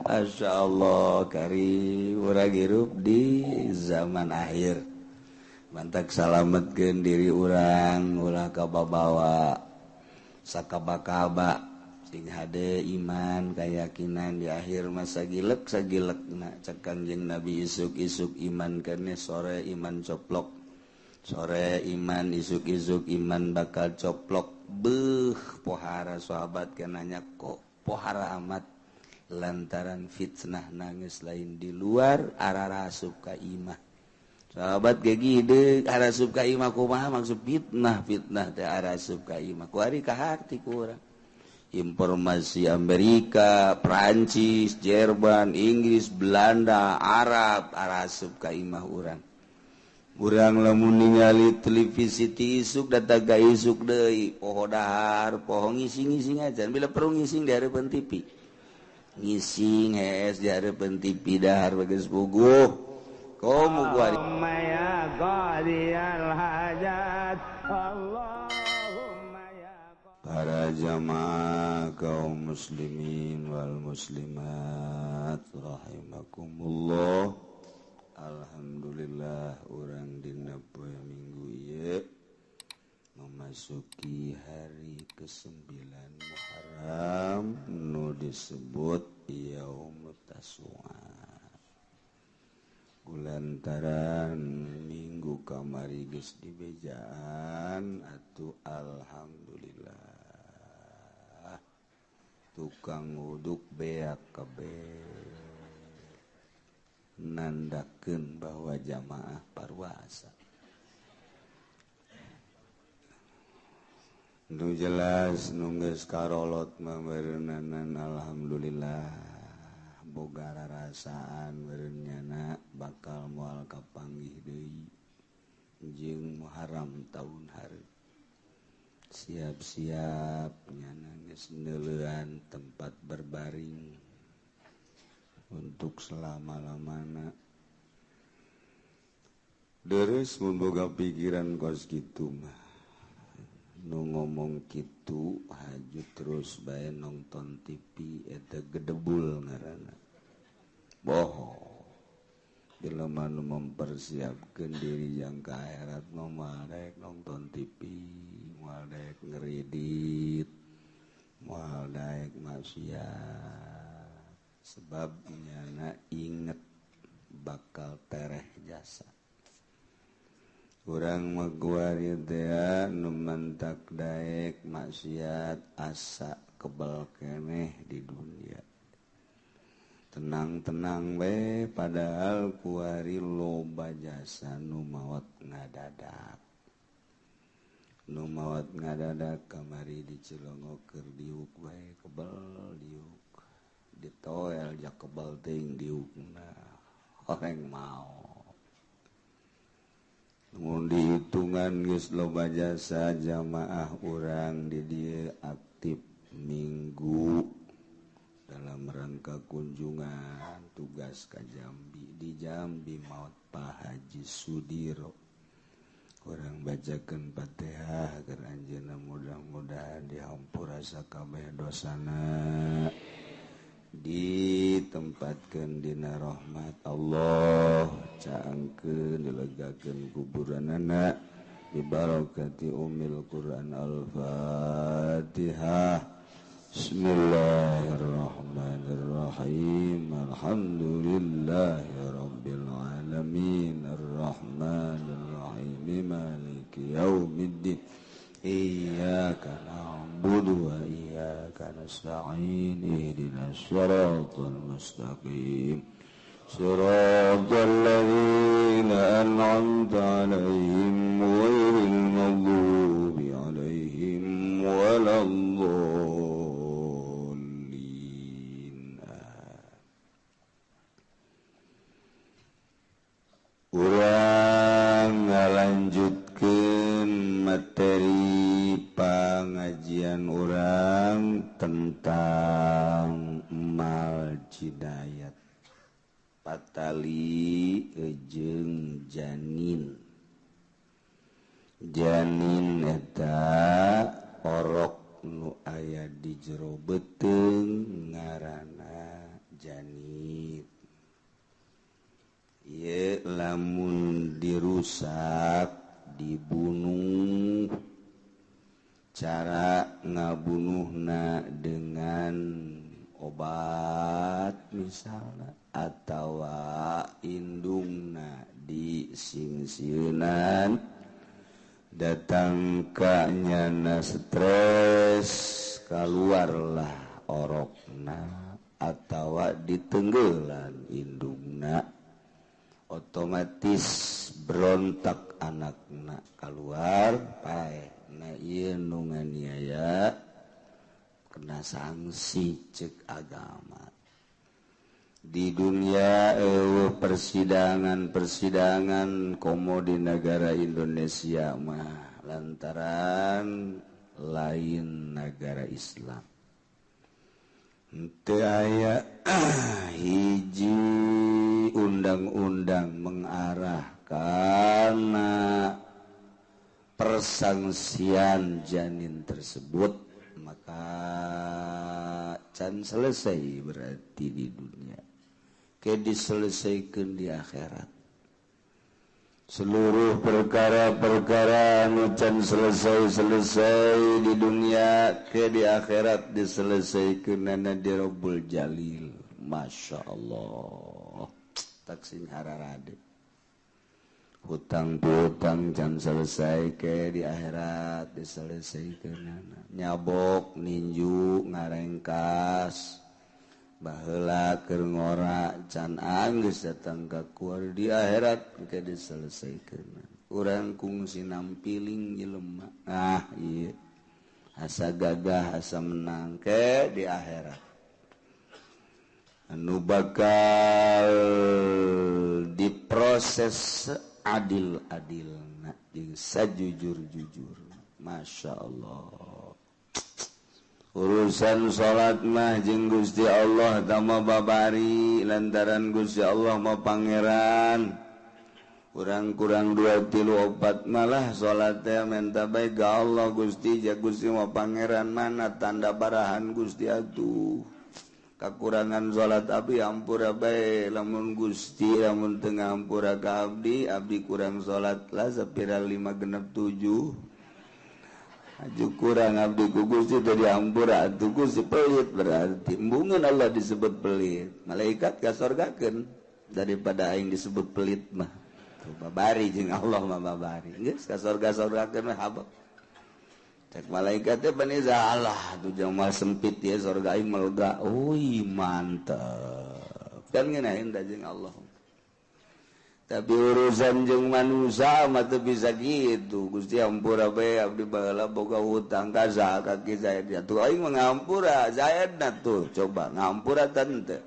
Masya Allah kari urang hirup di zaman akhir. Mantak salametkeun diri urang ulah kababawa sakaba-kaba sing hade iman keyakinan di akhir masa gilek sagilekna cek Kangjeng Nabi isuk-isuk iman kene sore iman coplok, sore iman isuk-isuk iman bakal coplok. Beuh pohara sahabat kenanya kok pohara amat lantaran fitnah nangis lain di luar arah asup ka imah. Sahabat gege arah asup ka imah kumaha maksud fitnah fitnah teh arah asup ka imah kuari ka harti ku urang. Informasi Amerika, Prancis, Jerman, Inggris, Belanda, Arab arah asup ka imah urang. Urang lamun ningali televisi ti isuk datang ka isuk deui poho dahar poho ngising-ngising aja bila perlu ngising di hareupeun TV. Ngising hees di hareupeun TV dahar bageus puguh. Komo kuari ya qadiyal hajat Allahumma ya para jamaah kaum muslimin wal muslimat rahimakumullah. Alhamdulillah urang dina poe Minggu ieu memasuki hari ke-9 Muharram nu disebut Yaumut Tasu'a. Kulantaran minggu kamari geus dibejaan atuh alhamdulillah tukang wuduk beak kabeh nandakeun bahwa jamaah parwasa. Nu jelas nu geus karolot mah beureunana alhamdulillah boga rarasaan beureun nyana bakal moal kapanggih deui jeung Muharram taun hareup. Siap-siap nyana geus neuleuan tempat berbaring untuk selama-lamana. Deres mun boga pikiran kos kitu mah. Nu ngomong kitu haju terus bae nonton TV eta gedebul ngaranna. Bohong. Jelema nu mempersiapkeun diri jang ka akhirat mah moal daek nonton TV, moal daek ngeridit, moal daek maksiat. Sebab nyana inget bakal tereh jasa. Urang mah kuari teh nu mantak daek maksiat asa kebal keneh di dunia. Tenang-tenang we padahal kuari loba jasa nu maot ngadadak. Nu maot ngadadak kamari di Cilongok keur diuk wae kebal diuk. Ditoel jak kebal teuing diukna horeng mao. Mun dihitungan geus loba jasa jamaah urang di dieu aktif minggu dalam rangka kunjungan tugas ka Jambi. Di Jambi maot Pak Haji Sudiro. Urang bacakeun Fatihah agar anjeunna mudah-mudahan dihampura sakabeh dosana, ditempatkeun dina rahmat Allah, caangkeun dilegakeun kuburanana bibarakati umil Quran. Al-Fatihah. Bismillahirrahmanirrahim. Alhamdulillahirabbil alamin arrahmanirrahim maliki yaumiddin. Iyyaka na'budu wa iyyaka nasta'in ihdinas siratal mustaqim siratal ladzina an'amta 'alaihim ghairil maghdubi 'alaihim waladdallin. Urang ngalanjutkeun materi pengajian urang tentang mal jinayat patali jeung janin. Janin eta orok nu aya di jero beuteung ngaranna Janin. Ieu lamun dirusak dibunuh, cara ngabunuhna dengan obat misalnya atau indungna disingsieunan datang ka nyana stres keluarlah orokna atau ditenggelan indungna otomatis berontak anakna keluar pae. Nah ieu nu nganiaya kena sanksi cek agama. Di dunia persidangan-persidangan komo di negara Indonesia mah lantaran lain negara Islam. Teu aya hiji undang-undang mengarah karena persangsian janin tersebut, maka can selesai berarti di dunia, ke diselesaikan di akhirat. Seluruh perkara-perkara anu can selesai-selesai di dunia ke di akhirat diselesaikan di Rabbul Jalil. Masya Allah, taksing hararade. Hutang piutang can selesai ke di akhirat diselesaikan. Nyabok ninju ngarengkas baheula keur ngora can anggeus datang ka kuar di akhirat ke diselesaikan. Urang kungsi nampiling jelema ah ieu asa gagah asa menang ke di akhirat anu bakal diproses adil-adilna jeung sajujur-jujur. Masya Allah. Urusan salat mah jeung Gusti Allah tama babari lantaran Gusti Allah mah pangeran. Kurang kurang 2 3 4 malah salat teh menta bae ka Allah Gusti, ja Gusti mah pangeran mana tanda barahan Gusti atuh. Kakurangan salat abdi ampura bae lamun Gusti lamun teu ngampura ka abdi, abdi kurang salat lah sapira 5 6 7. Aju kurang abdi ku Gusti teu diampura atuh Gusti pelit berarti. Embungeun Allah disebut pelit. Malaikat kasorgakeun daripada aing disebut pelit mah. Tuh babari jeung Allah mah babari. Geus kasorga-sorgakeun mah habab. Cek malaikat teh bani Allah tuh jamal sempit ya sorga aing melega. Uy mantep. Kan ngeunaheun da jeung Allah. Tapi urusan jeung manusia mah teu bisa gitu. Gusti ampura bae abdi baheula boga hutang ka saha ka Ki Zaid. Atuh aing mah ngampura Zaid na tuh coba ngampura teu.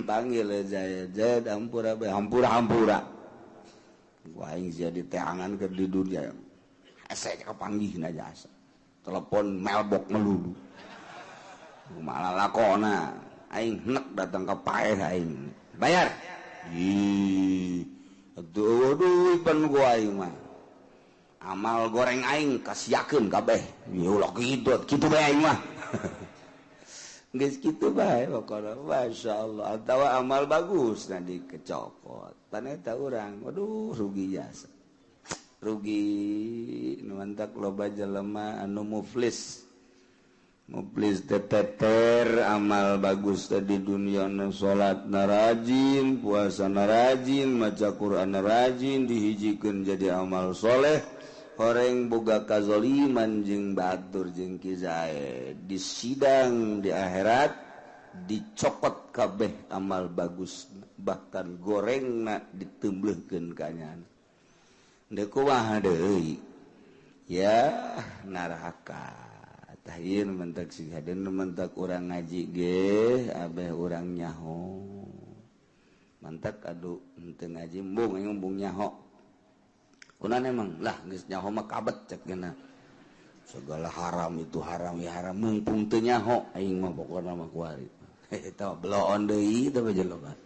Panggil Zaid, Zaid ampura bae ampura ampura. Gua aing jadi teangan keur di dunia. Asa kapanggihna jasa. Telepon melbok melulu. Malah lakona aing henek datang ka paeh aing. Bayar. Ih, aduh duit pan gua aing mah. Amal goreng aing kasiakeun kabeh. Ya ulah kitu, kitu bae aing mah. Geus kitu bae pokona masyaallah. Atawa amal bagus na dikecokot. Pan eta urang, waduh rugi jasa. Rugi nu mantak loba jelema anu muflis. Muflis teteter amal bagus tadi dunia nu salat na rajin, puasa na rajin, maca Quran na rajin dihijikeun jadi amal soleh. Horeng boga kazoliman jeung batur jeung Ki Zaid di sidang di akhirat dicokot kabeh amal bagus bahkan gorengna diteumbleurkeun ka nyana. Deuk kumaha deui ya neraka. Tahin mentak sing hadeun mentak urang ngaji ge abeh urang nyaho. Mantak adu henteu ngaji embung aing embung nyaho. Kunan emang lah geus nyaho mah kabet cek geuna. Segala haram itu haram ya haram mumpung teu nyaho aing mah pokona mah kuari. Eta bloon deui teh jelema.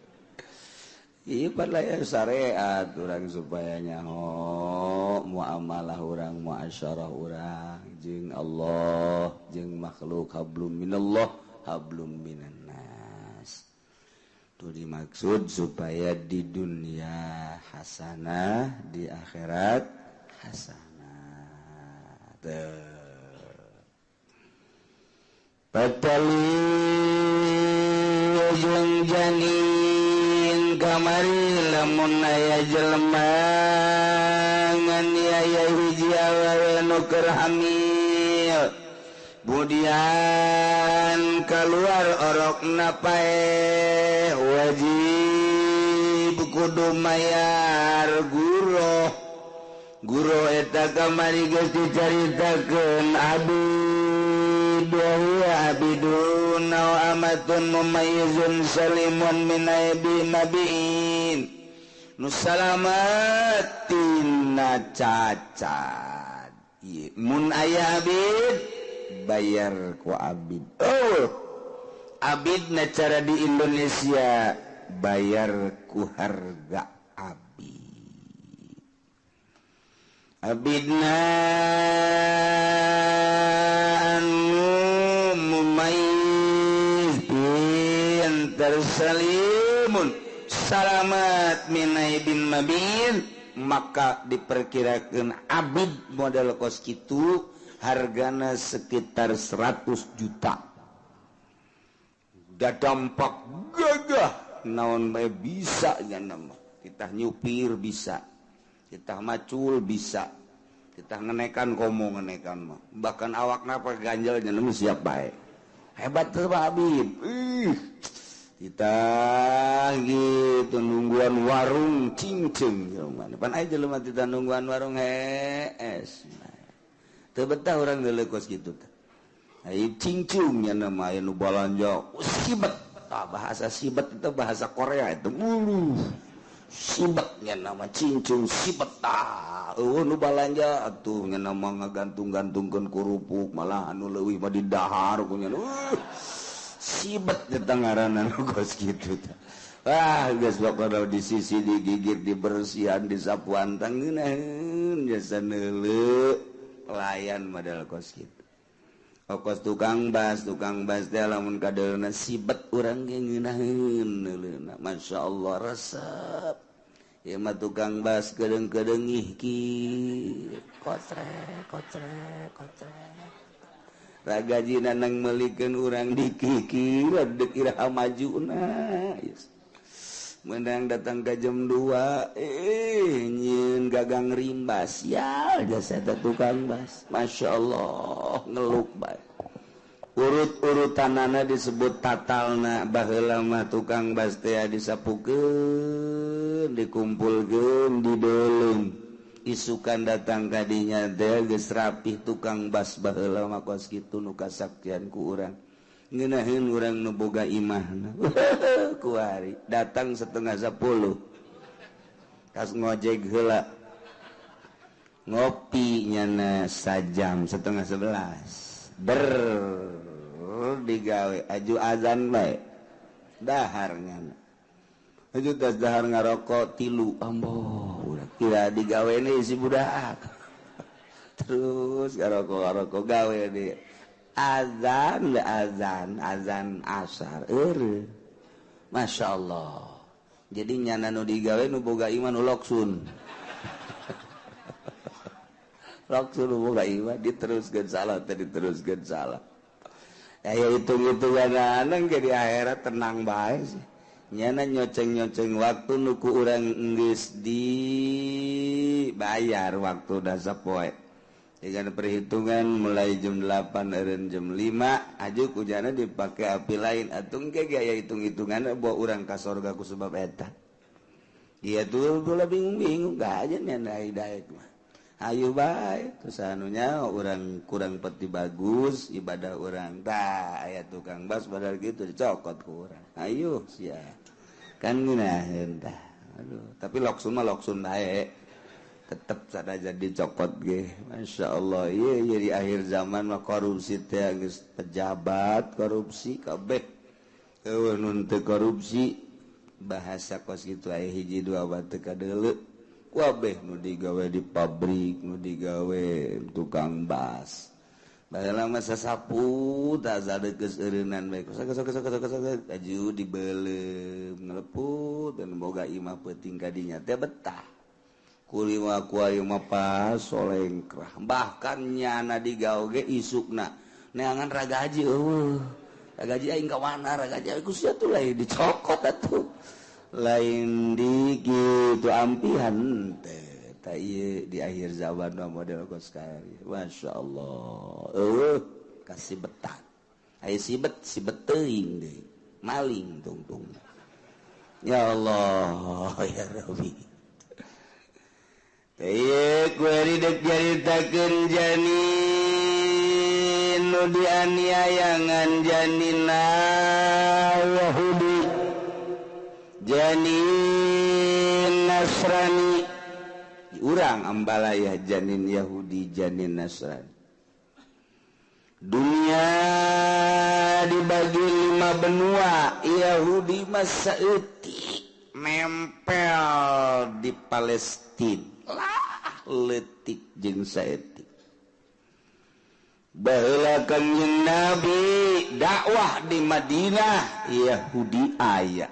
Ieu padahal syariat urang supaya nyaho muamalah urang muasyarah urang jeung Allah jeung makhluk hablum minallah hablum minan nas. Itu dimaksud supaya di dunia hasanah, di akhirat hasanah. Patali jeung janin kamari lamun aya jelema nganiaya hiji awewe nu keur hamil, budian keluar orokna paeh, wajib kudu mayar guro. Guro eta kamari geus dicaritakeun abid wa huwa abidun aw amatun mumayyizun salimun min aibi mabiin nu salamat tina cacat. Mun aya abid bayar ku abid. Oh, abid na cara di Indonesia bayar ku harga abid. Abidna anu mumayyiz pinter salimun salamat min aibin mabin, maka diperkirakan abid model kos kitu hargana sekitar 100 juta. Da dampak gagah naon bae bisa nya mah. Kita nyupir bisa, kita macul bisa, kita ngenekan komo ngenekan mah. Bahkan awakna apa ganjel nya siap bae. Hebat tuh Pak Habib. Ih, kita gitu nungguan warung cincing jelema. Pan aya jelema tita nungguan warung hees. Teu betah urang deuleu kos kitu teh. Ai cincung nya nama aya nu balanja sibet. Tah bahasa sibet itu bahasa Korea itu. Uluh. Sibet nya nama cincung sibet tah. Eueuh nu balanja atuh nya nama ngagantung-gantungkeun kerupuk malah anu leuwih mah didahar ku nya. Sibet eta ngaranna nu kos kitu teh. Wah, geus pokona di sisi digigit dibersihan disapuan tangeunaheun jasa neuleu. Pelayan model kos kitu. Kos tukang bas teh lamun kadeulna sibet urang ge ngeunaheun neuleuna. Masya Allah resep. Ieu mah tukang bas kedeung-kedeung ih ki. Kotrek kotrek kotrek. Ragajina nang meulikeun urang dikiki deuk iraha majuna. Menang datang ke jam 2 nyieun gagang rimbas ya jasa eta tukang bas. Masya Allah ngeluk bae. Urut-urutanana disebut tatalna. Baheula mah tukang bas teh disapukeun, dikumpulkeun, dideuleung. Isukan datang ka dinya teh geus rapih tukang bas baheula mah kos kitu nu kasaktian ku urang. Ngeunaheun urang nu boga imahna. Kuari datang 9:30. Kas ngojek heula. Ngopi nyana sajam 10:30. Ber digawe aju azan bae. Dahar nyana. Aju tas dahar ngarokok 3 amboh urang kira digawe ni si budak. Terus ngarokok gawe di azan azan azan asar eueuh. Masya Allah. Jadi nyana nu digawe nu boga iman nu loksun. Loksun nu boga iman diteruskeun salah teh diteruskeun salah. Aya hitung-hitungan ge di akhirat tenang bae sih. Nyana nyoceng-nyoceng waktu nu ku urang geus dibayar waktu da sapoe. Dengan perhitungan mulai jam 8 eureun jam 5 aju kujana dipake api lain atuh engke ge aya hitung-hitunganna bawa urang ka sorga ku sebab eta. Dia tuh gula bingung-bingung gak aja nya daek mah. Ayo bae terus anunya urang kurang peti bagus ibadah urang tah aya tukang bas padahal gitu dicokot ku urang. Ayo sia. Kan ngeunaheun tah. Aduh, tapi loksun mah loksun bae. Tetep saja dicokot ge. Masya Allah. Iya jadi akhir zaman mah korupsi teh geus pejabat korupsi kabeh. Eueuh nu teu korupsi bahasa kos kitu aya hiji dua batu kadeuleu. Kabeh nu digawe di pabrik, nu digawe tukang bas. Baheula mah sasapu tah geus eureunnan bae. Sok sok sok sok sok aju dibeuleum ngeleput dan boga imah peuting ka dinya teh betah. Kuliwa kuari mah pasolengkrah. Bahkan nyana digawe ge isukna neangan ragaji eueuh. Ragaji aing ka mana ragaji ku sia tuh lain dicokot atuh. Lain di gitu ampihan teh. Ta ieu di akhir zaman mah model kos kieu. Masya Allah. Eueuh kasibetan. Aya sibet sibet teuing deui. Maling tungtung. Ya Allah ya Rabbi. Ieu kuari deuk nyaritakeun janin nu dianiayangan janina Yahudi, janin Nasrani. Urang ambalaya janin Yahudi, janin Nasrani. Dunia dibagi 5 benua. Yahudi mah saeutik nempel di Palestina. Lah leutik jeung saeutik. Baheula Kanjeng Nabi dakwah di Madinah, Yahudi aya.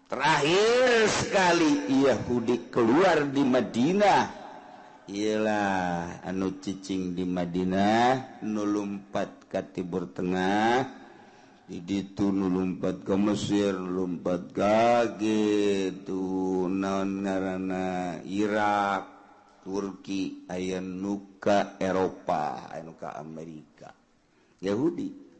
Terakhir sekali Yahudi keluar di Madinah, ialah anu cicing di Madinah, nu lumpat ka Timur Tengah, di ditu nu lumpat ka Mesir, lumpat ka gitu naon ngaranna Irak, Turki, aya nu ka Eropa, aya nu ka Amerika. Yahudi.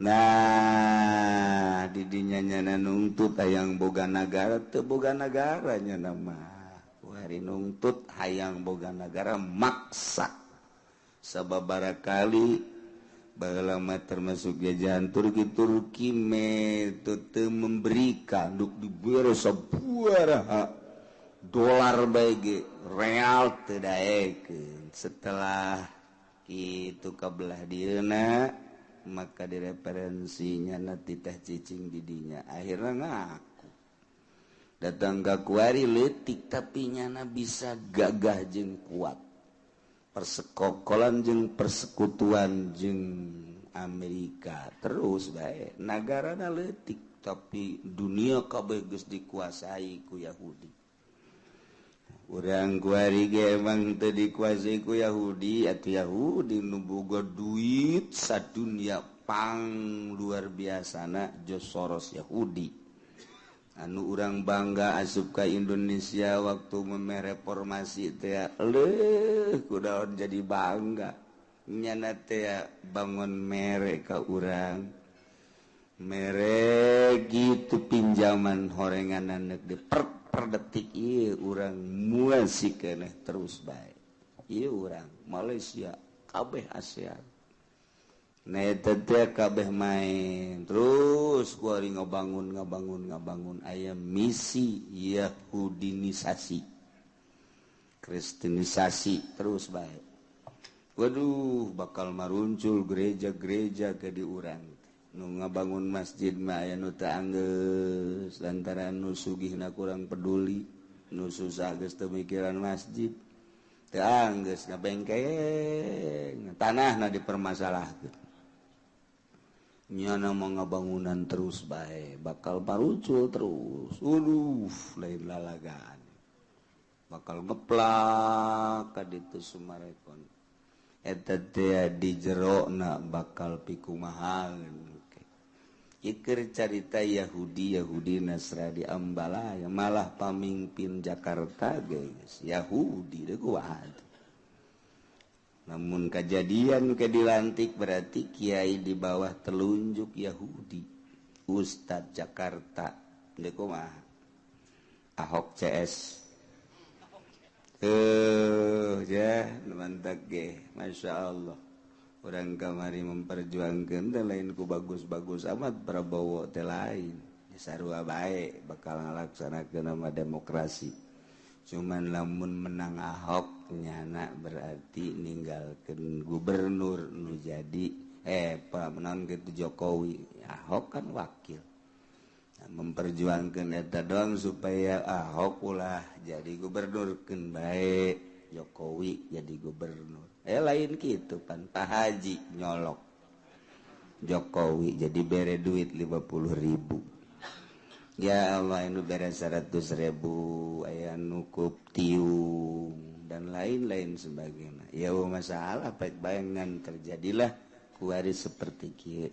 Nah, didinya nyana nungtut hayang boga nagara teu boga nagara nyana mah. Hari nungtut hayang boga nagara maksa. Sababaraha kali baheula mah termasuk jajahan Turki, Turki metode memberikan duk dibere sabaraha dolar bae ge real teu daekeun. Setelah kitu ka belah dieuna maka direferensinya nanti teh cicing didinya akhirnya ngaku datang ke kuari leutik tapi nyana bisa gagah jeung kuat persekokolan jeung persekutuan jeung Amerika terus bae nagarana leutik tapi dunia kabeh geus dikuasai ku Yahudi. Urang kuari ge emang teu dikuasai ku Yahudi atuh Yahudi nu boga duit sadunia pang luar biasana George Soros Yahudi. Anu urang bangga asup ka Indonesia waktu mereformasi teh leuh kudaon jadi bangga. Nyana teh bangun mere ka urang. Mere gitu pinjaman horenganan di per detik ieu urang muasi keneh terus bae. Ieu urang Malaysia kabeh ASEAN. Nah eta teh kabeh main terus kuari ngabangun ngabangun ngabangun aya misi Yahudinisasi, Kristenisasi terus bae. Waduh bakal maruncul gereja-gereja ke di urang. Nu ngabangun masjid mah aya nu teu anggeus lantaran nu sugihna kurang peduli, nu susah geus teu mikiran masjid. Teu anggeus ngabengkeng, tanahna dipermasalahkeun. Nyana mau ngabangunan terus bae, bakal parucul terus. Waduh, lain lalagaan. Bakal ngeplak ka ditu Sumarekon. Eta teh di jerona bakal pikumahaeun. Iker carita Yahudi Yahudi Nasrani Ambalaya malah pamimpin Jakarta guys Yahudi deh kuat. Namun kejadian ke dilantik berarti kiai di bawah telunjuk Yahudi Ustadz Jakarta deh kumaha Ahok CS ya mantap ge Masya Allah. Orang kamari memperjuangkan teh lain ku bagus-bagus amat Prabowo teh lain sarua bae bakal ngalaksanakeun nama demokrasi. Cuman lamun menang Ahok nyana berarti ninggalkeun gubernur nu jadi menang gitu Jokowi. Ahok kan wakil. Nah, memperjuangkan eta doang supaya Ahok ulah jadi gubernur keun bae. Jokowi jadi gubernur. Lain gitu pan Pak Haji nyolok Jokowi jadi bere duit 50.000. Ya Allah anu bere 100.000 aya nukup tiung dan lain-lain sebagainya. Ya masalah baik bayangan terjadilah kuari seperti kieu.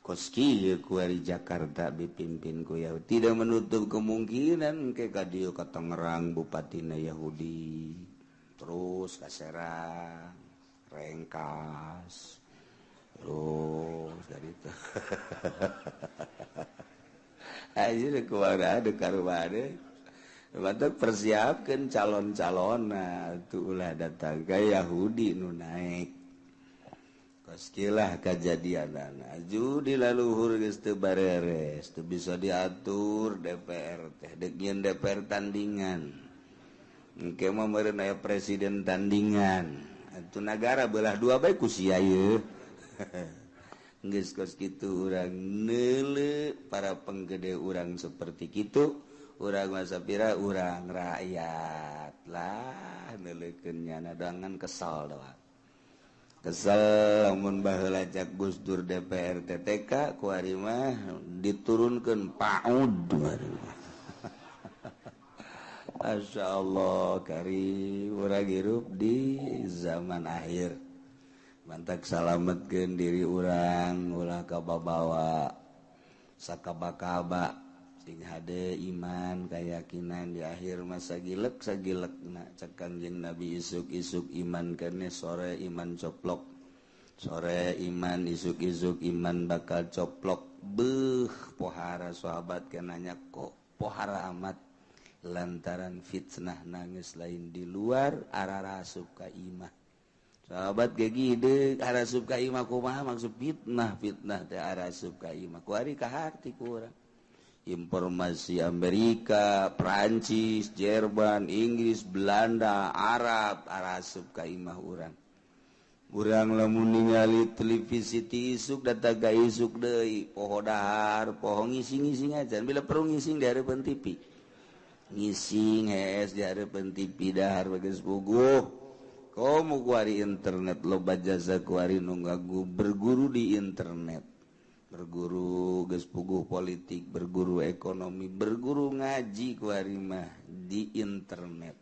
Koski kuari Jakarta dipimpin ku Yahudi. Tidak menutup kemungkinan ke ka dieu ka Tangerang bupatina Yahudi, terus ka Serang, Rengkas, terus dari itu. Aja kuara ada karubade. Mantap persiapkan calon-calon tuh ulah datang ke Yahudi nu naik. Koskilah kejadian judi laluhur geus teu bareres, teu bisa diatur DPR teh deuk nyieun DPR tandingan. Engke mah meureun aya presiden tandingan. Atuh nagara belah dua bae ku sia ieu. Geus kos kitu urang neuleu para penggede urang seperti kitu, urang masa pira urang rakyat lah neuleukeun nyana dangan kesal doang. Kesel lamun baheula cak Gus Dur DPR TTK ku ari mah diturunkeun PAUD. Masya Allah kari urang hirup di zaman akhir. Mantak salametkeun diri urang ulah kababawa sakaba-kaba sing hade iman keyakinan di akhir masa gilek sagilekna cek Kangjeng Nabi isuk-isuk iman kene sore iman coplok, sore iman isuk-isuk iman bakal coplok. Beuh pohara sahabat kenanya kok pohara amat lantaran fitnah nangis lain di luar arah asup ka imah. Sahabat gege arah asup ka imah kumaha maksud fitnah fitnah teh arah asup ka imah kuari kaharti ku urang. Informasi Amerika, Prancis, Jerman, Inggris, Belanda, Arab arasup ka imah urang. Urang lamun ningali televisi ti isuk datang ka isuk deui poho dahar, poho ngising-ngising aja. Bila perlu ngising di hareupeun TV. Ngising hees di hareupeun TV dahar bagus puguh. Komo kuari internet loba jasa kuari nu ngagu berguru di internet. Berguru geus puguh politik, berguru ekonomi, berguru ngaji kuari mah di internet.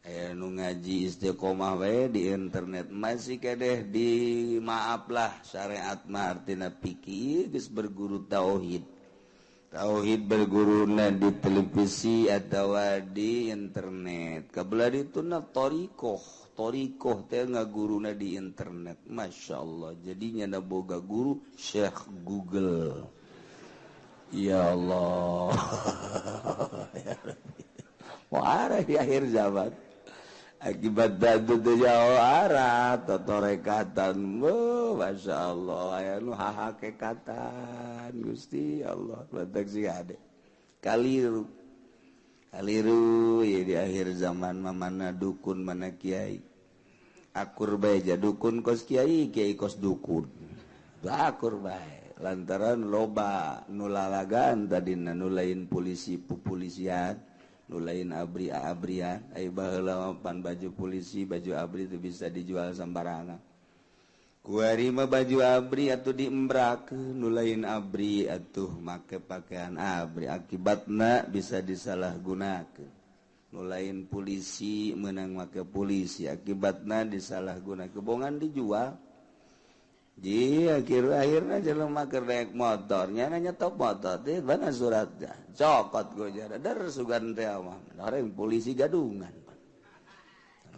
Aya nu ngaji istiqomah wae di internet masih kedeh di maaflah syariat mah artina pikir geus berguru tauhid. Tauhid berguruna di televisi atawa di internet. Kabelah dituna thoriqoh. Thoriqoh teh ngaguruna di internet. Masya Allah. Jadinya na boga guru Syekh Google. Ya Allah. Ya Rabbi. Wah, di akhir zaman. Akibat dadu teh jauh arah totorekatan. Masya Allah. Aya nu hahakekatan. Gusti Allah. Batak sih ade. Kaliru. Kaliru ya di akhir zaman mah mana dukun mana kiai. Akur bae ja dukun kos kiai, kiai kos dukun. Akur bae lantaran loba nu lalagan tadina nu lain polisi pupolisian, nu lain abri abrian. Ai baheula mah pan baju polisi, baju abri itu bisa dijual sembarangan. Kuari mah baju abri atuh diembrakeun, nu lain abri atuh make pakaian abri akibatna bisa disalahgunakeun. Nu lain polisi menang make polisi akibatna disalahgunakeun, kebongan dijual. Di akhir-akhirna jelema keur naik motor nya nyetop motor teh mana suratnya cokot gojara der sugan teh mah orang polisi gadungan.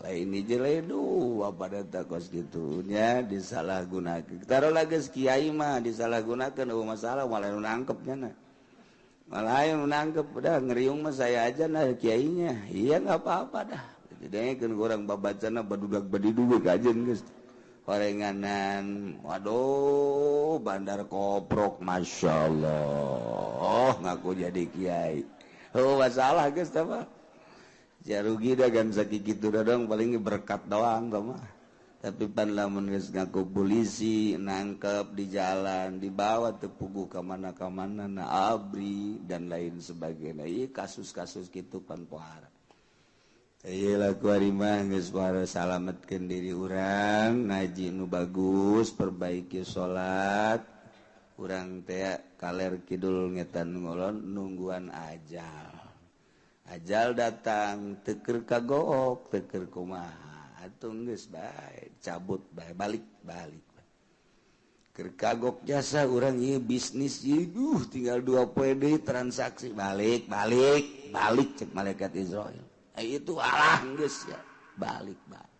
Lain hiji lain dua pada takos gitunya disalahgunakeun. Taruh geus kiai mah disalahgunakeun eueuh masalah malah nu nangkep nya na. Malah aya nu nangkep udah ngeriung mah saya aja nah kiainya. Iya enggak apa-apa dah. Didengekeun urang babacana badudak badidu kajen geus. Horenganan waduh bandar koprok Masya Allah ngaku jadi kiai. Oh masalah geus tah mah. Ja rugi dah gan sakitu dong paling berkat doang tah mah. Tapi pan lamun geus ngaku polisi nangkep di jalan dibawa teu puguh ka mana-ka mana na abri dan lain sebagainya. Ieu kasus-kasus kitu pan pohara. Iyalah kuari mah geus salametkeun diri urang, ngaji nu bagus, perbaiki salat. Urang teh kaler kidul ngetan ngolon nungguan ajal. Ajal datang teu keur kagook, teu keur kumaha. Atuh geus bae, cabut bae, balik balik. Keur kagok jasa urang ieu bisnis ieu, duh tinggal 2 poe deui transaksi, balik balik balik cek malaikat Israil. Itu alah geus ya, balik balik.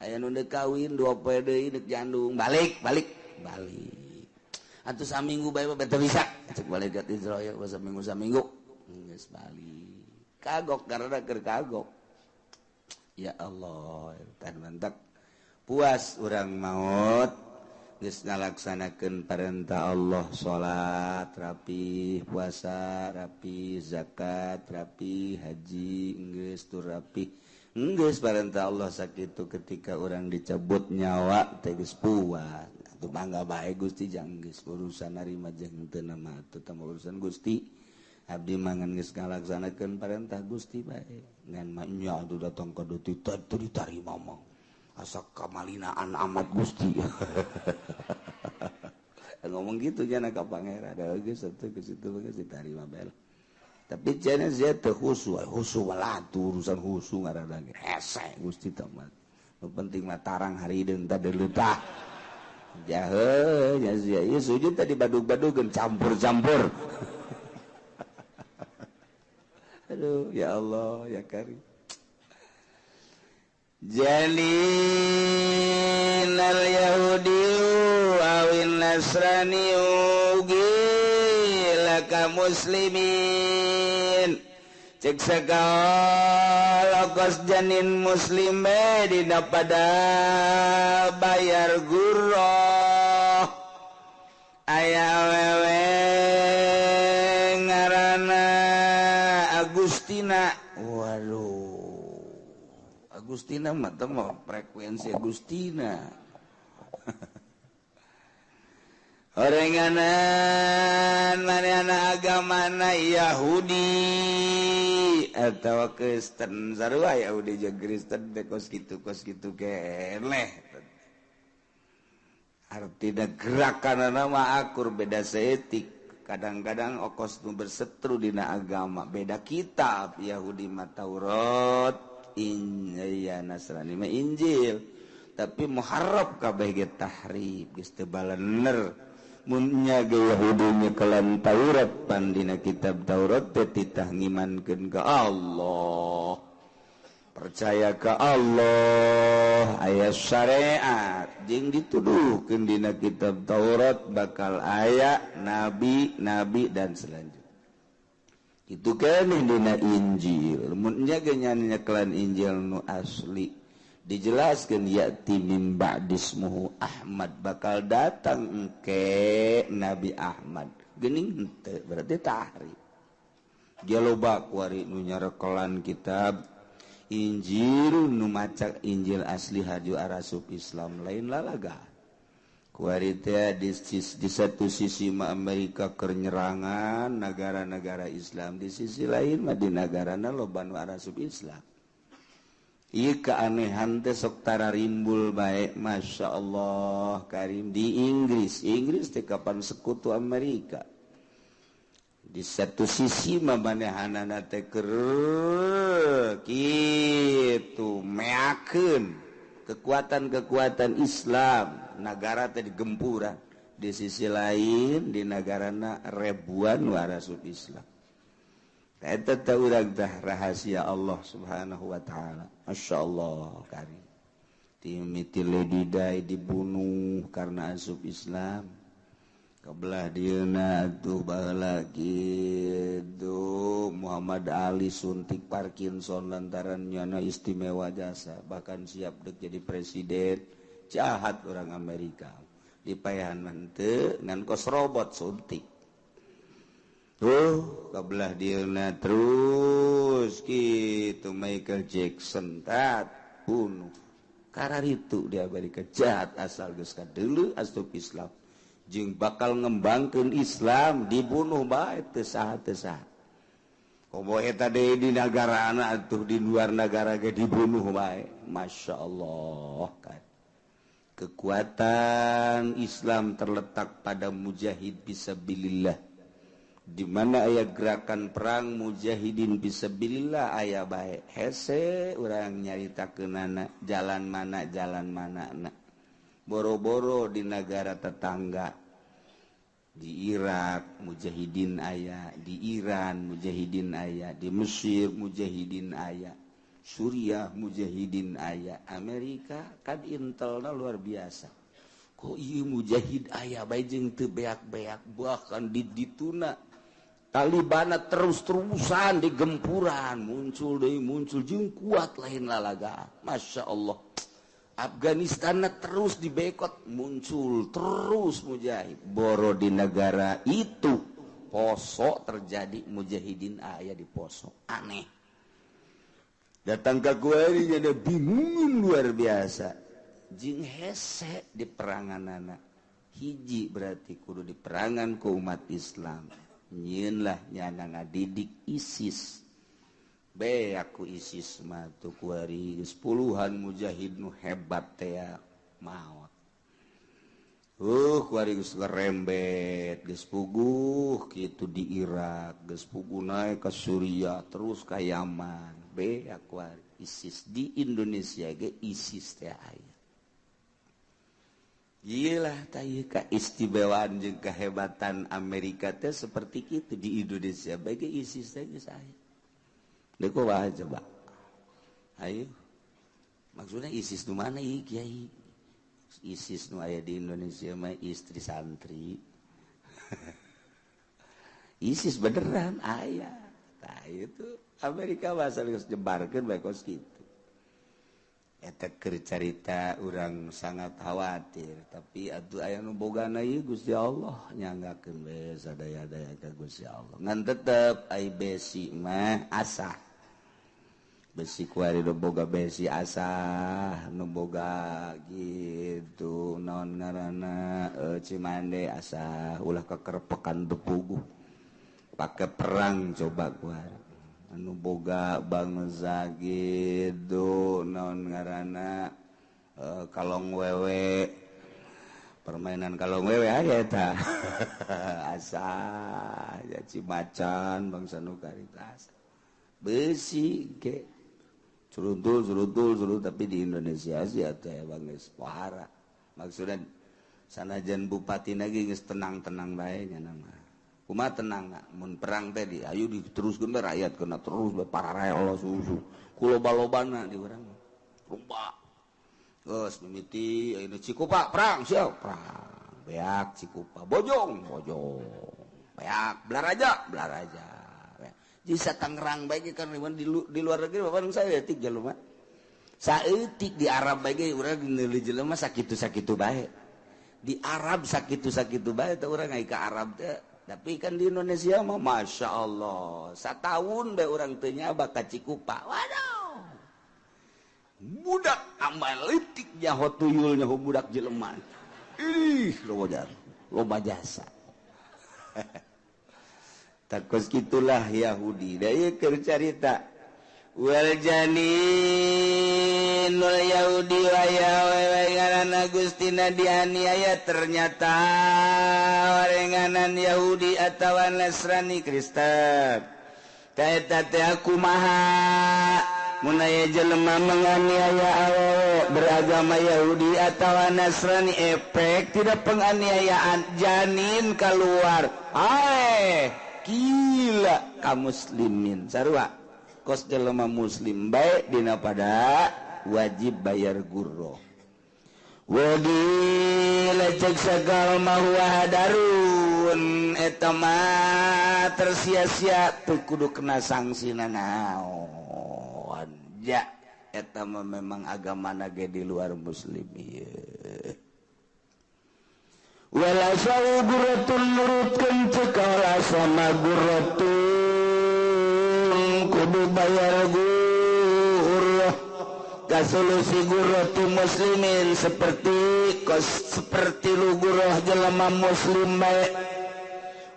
Aya nu deuk kawin 2 poe deui deuk jandung, balik balik balik. Atuh saminggu bae mah teu bisa cek malaikat Israil, saminggu saminggu geus balik. Kagok karena keur kagok. Ya Allah, tan mantak puas urang maot. Geus ngalaksanakeun perintah Allah, salat rapi, puasa rapi, zakat rapi, haji geus tur rapi. Geus perintah Allah sakitu ketika urang dicabut nyawa teh geus puas. Atuh mangga bae Gusti jang geus urusan narima jeung teu mah atuh tah urusan Gusti. Abdi mangan geus ngalaksanakeun perintah Gusti bae. Ngan mah nya atuh datang ka ditu teu ditarima mah. Asa kamalinaan amat Gusti. Ngomong gitu jana ka pangeran, da geus atuh geus itu geus ditarima bae. Tapi jana sia teu khusu, khusu walatu urusan khusu ngaranna ge. Hese Gusti teh mah. Nu penting mah tarang harideung teh deuleuh. Jahe nya sia ieu sujud tadi badug-badugeun campur-campur. Aduh ya Allah ya Karim. Jalinal Yahudi awin Nasrani gila ka muslimin. Cek sagala kos janin muslim dina pada bayar gurroh. Aya awewe ngaranna Agustina. Waduh, Agustina mah teh mah frekuensi Agustina. Orenganan manehna agamana Yahudi atawa Kristen, sarua Yahudi jeung Kristen teh kos kitu keneh. Artina gerakanana mah akur beda seetik. Kadang-kadang okos nu bersetru dina agama beda kitab. Yahudi mah Taurat, ya Nasrani mah Injil, tapi muharraf kabeh ge tahrif geus teu balener. Mun nya ge Yahudi nyekelan Taurat pan dina kitab Taurat teh titah ngimankeun ka Allah, percaya ka Allah, aya syariat jeung dituduhkeun dina kitab Taurat bakal aya nabi-nabi dan selanjutnya. Itu keneh dina Injil. Mun nya ge nyekelan Injil nu asli dijelaskeun ya'ti mim ba'dismuhu Ahmad, bakal datang engke Nabi Ahmad. Geuning henteu berarti tahrif. Dia loba kuari nu nyarekelan kitab Injil nu maca Injil asli haju arasup Islam lain lalaga. Kuari teh di satu sisi mah Amerika keur nyerangan negara-negara Islam, di sisi lain mah di nagarana loba nu arasup Islam. Ieu keanehan teh sok tararimbul bae, Masya Allah Karim. Di Inggris, Inggris teh kapan sekutu Amerika. Di satu sisi mah manehanana teh keur kitu meakeun kekuatan-kekuatan Islam, nagara teh digempuran. Di sisi lain di nagarana ribuan warasup Islam. Eta teh urang teh rahasia Allah Subhanahu wa taala. Masya Allah Karim. Timiti Lady Di dibunuh karena asup Islam. Kebelah dieuna atuh baheula kitu Muhammad Ali suntik Parkinson lantaran nyana istimewa jasa, bahkan siap dek jadi presiden. Jahat orang Amerika. Dipayahan mah henteu ngan kos robot suntik. Tuh kebelah dieuna terus kitu Michael Jackson tat bunuh. Kararitu di Amerika jahat asal geus kadeuleu asup Islam. Jeung bakal ngembangkeun Islam dibunuh bae teu saha teu saha. Komo eta deui di negara anak atuh di luar negara ge dibunuh bae. Masya Allah kan. Kekuatan Islam terletak pada mujahid fisabilillah. Di mana aya gerakan perang mujahidin fisabilillah aya bae. Hese urang nyaritakeunana jalan mana na. Boro-boro di negara tetangga. Di Irak mujahidin aya, di Iran mujahidin aya, di Mesir mujahidin aya, Suriah mujahidin aya, Amerika kan intelna luar biasa. Kok ieu mujahid aya bae jeung teu beak-beak, bahkan di dituna Talibana terus-terusan di gempuran muncul deui muncul jeung kuat lain lalagaan. Masya Allah. Afghanistan terus dibekot muncul terus mujahid. Boro di negara itu Poso terjadi mujahidin aya di Poso. Aneh. Datang ke gue ini ada bingung luar biasa. Jeung hese di peranganana. Hiji berarti kudu di perangan ku umat Islam. Nyieun lah nyana ngadidik ISIS. Be aku ISIS mah tuh kuari geus puluhan mujahid nu hebat teh maot. Kuari geus ngerembet, geus puguh kitu di Irak, geus puguh naik ke Suriah, terus ka Yaman. Be aku ISIS di Indonesia ge ISIS teh aya. Iyalah tah keistimewaan jeung kehebatan Amerika teh seperti kitu di Indonesia bae ge ISIS teh geus aya. Deuk wae coba. Ayo. Maksudnya ISIS nu mana ieu kiai? ISIS nu aya di Indonesia mah istri santri. ISIS beneran aya. Tah itu Amerika bahasa geus nyebarkeun bae kos kitu. Eta keur carita urang sangat khawatir, tapi atuh aya nu bogana ieu Gusti Allah nyanggakeun we sadaya-daya ka Gusti Allah. Ngan tetep ai besi mah asah. Besi kuari nu boga besi asah, nu boga gitu naon ngaranna Cimande asah, ulah kekerpekan bepuguh. Pake perang coba kuari. Anu boga bangsa gitu naon ngaranna kalong wewe, permainan kalong wewe aya eta. Asah ya Cimacan bangsa nu karita asah. Besi ge suruntul suruntul suruntul, tapi di Indonesia sih teh bang geus pohara. Maksudna sanajan bupati lagi geus tenang-tenang bae nya mah. Kumaha tenang mun perang teh di ayo diteruskeun bae rakyat kena terus bae pararel susu. Ku loba-lobana di urang. Loba. Geus mimiti ayeuna Cikupa perang siap perang. Beak Cikupa bojong bojong. Beak Belaraja Belaraja. Jisa Tangerang bae kan di luar negeri bapak saya etik jelema. Saeutik di Arab bae ge urang meuli jelema sakitu-sakitu bae. Di Arab sakitu-sakitu bae teh urang ai ka Arab teh. Tapi kan di Indonesia mah Masya Allah satahun bae urang teu nyaba ka Cikupa. Waduh. Budak amal leutik nyaho tuyul nyaho budak jelema. Ih, loba jasa. Takos gitulah Yahudi. Da ieu keur carita. Wal janinul Yahudi wa ya ngaranna Gustina dianiaya ternyata warenganan Yahudi atawa Nasrani Kristen. Ta eta teh kumaha mun aya jelema menganiaya awewe beragama Yahudi atawa Nasrani efek tidak penganiayaan janin keluar. Ae gila ka muslimin sarua kos jelema muslim bae dina pada wajib bayar gurro. Wagila cek sagala huwa hadarun eta mah tersia-sia teu kudu kena sanksi nanaon. Ja eta mah memang agamana ge di luar muslim ieu. Wala sau gurratun nurutkeun cek sama gurratun kudu bayar gurrah kasolusi gurratu muslimin seperti kos seperti lu gurrah jelema muslim bae.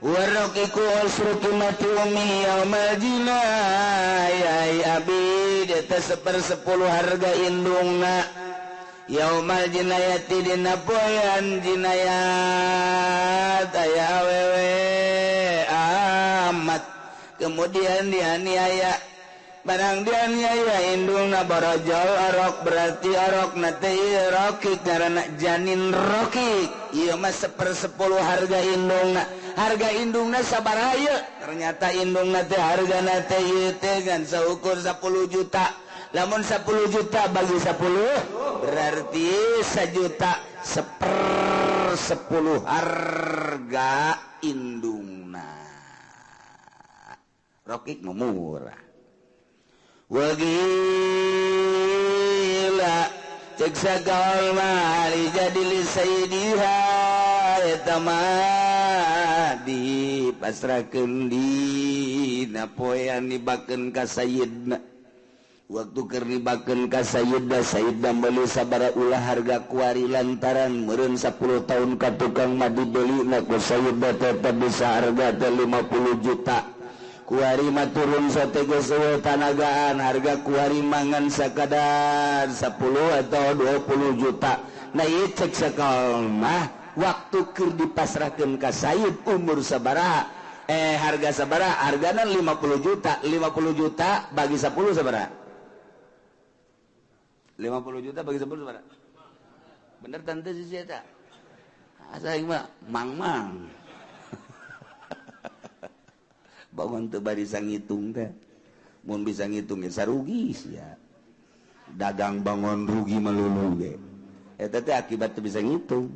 Warokiku usru qimati ummi yaumal jinayai abid eta 1/10 harga indungna yaumal jinayati dina poean jinayat aya awewe amat kemudian dianiaya barang dianiaya indungna borojol orok berarti orok na teh rokik karena janin rokik ieu mah 1/10 harga indungna harga indungna sabaraha ieu ternyata indungna teh hargana teh ieu teh ngan saukur 10 juta lamun 10 juta bagi 10 berarti 1 juta 1/10 harga indungna rokik murah wagila cek sagaul mali jadi li sayyidiha eta mah dipasrahkeun dina poean dibakeun ka sayyidna waktu keur dibakeun ka sayyidna sayyidna meuli sabaraha ulah harga kuari lantaran meureun 10 tahun ka tukang mah dibelina ku sayyidna tetep bisa harga teh 50 juta kuari mah turun sote geus eueuh tanagaan harga kuari mangan sakadar 10 atau 20 juta nah ieu cek sakal mah waktu keur dipasrahkeun ka sayyid umur sabaraha harga sabaraha hargana 50 juta 50 juta bagi 10 sabaraha 50 juta bagi 10 sabaraha bener tante sih eta asa ieu mah mang-mang bangun teu bisa ngitung teh mun bisa ngitung ge sarugi sia dagang bangun rugi melulu ge eta teh akibat teu bisa ngitung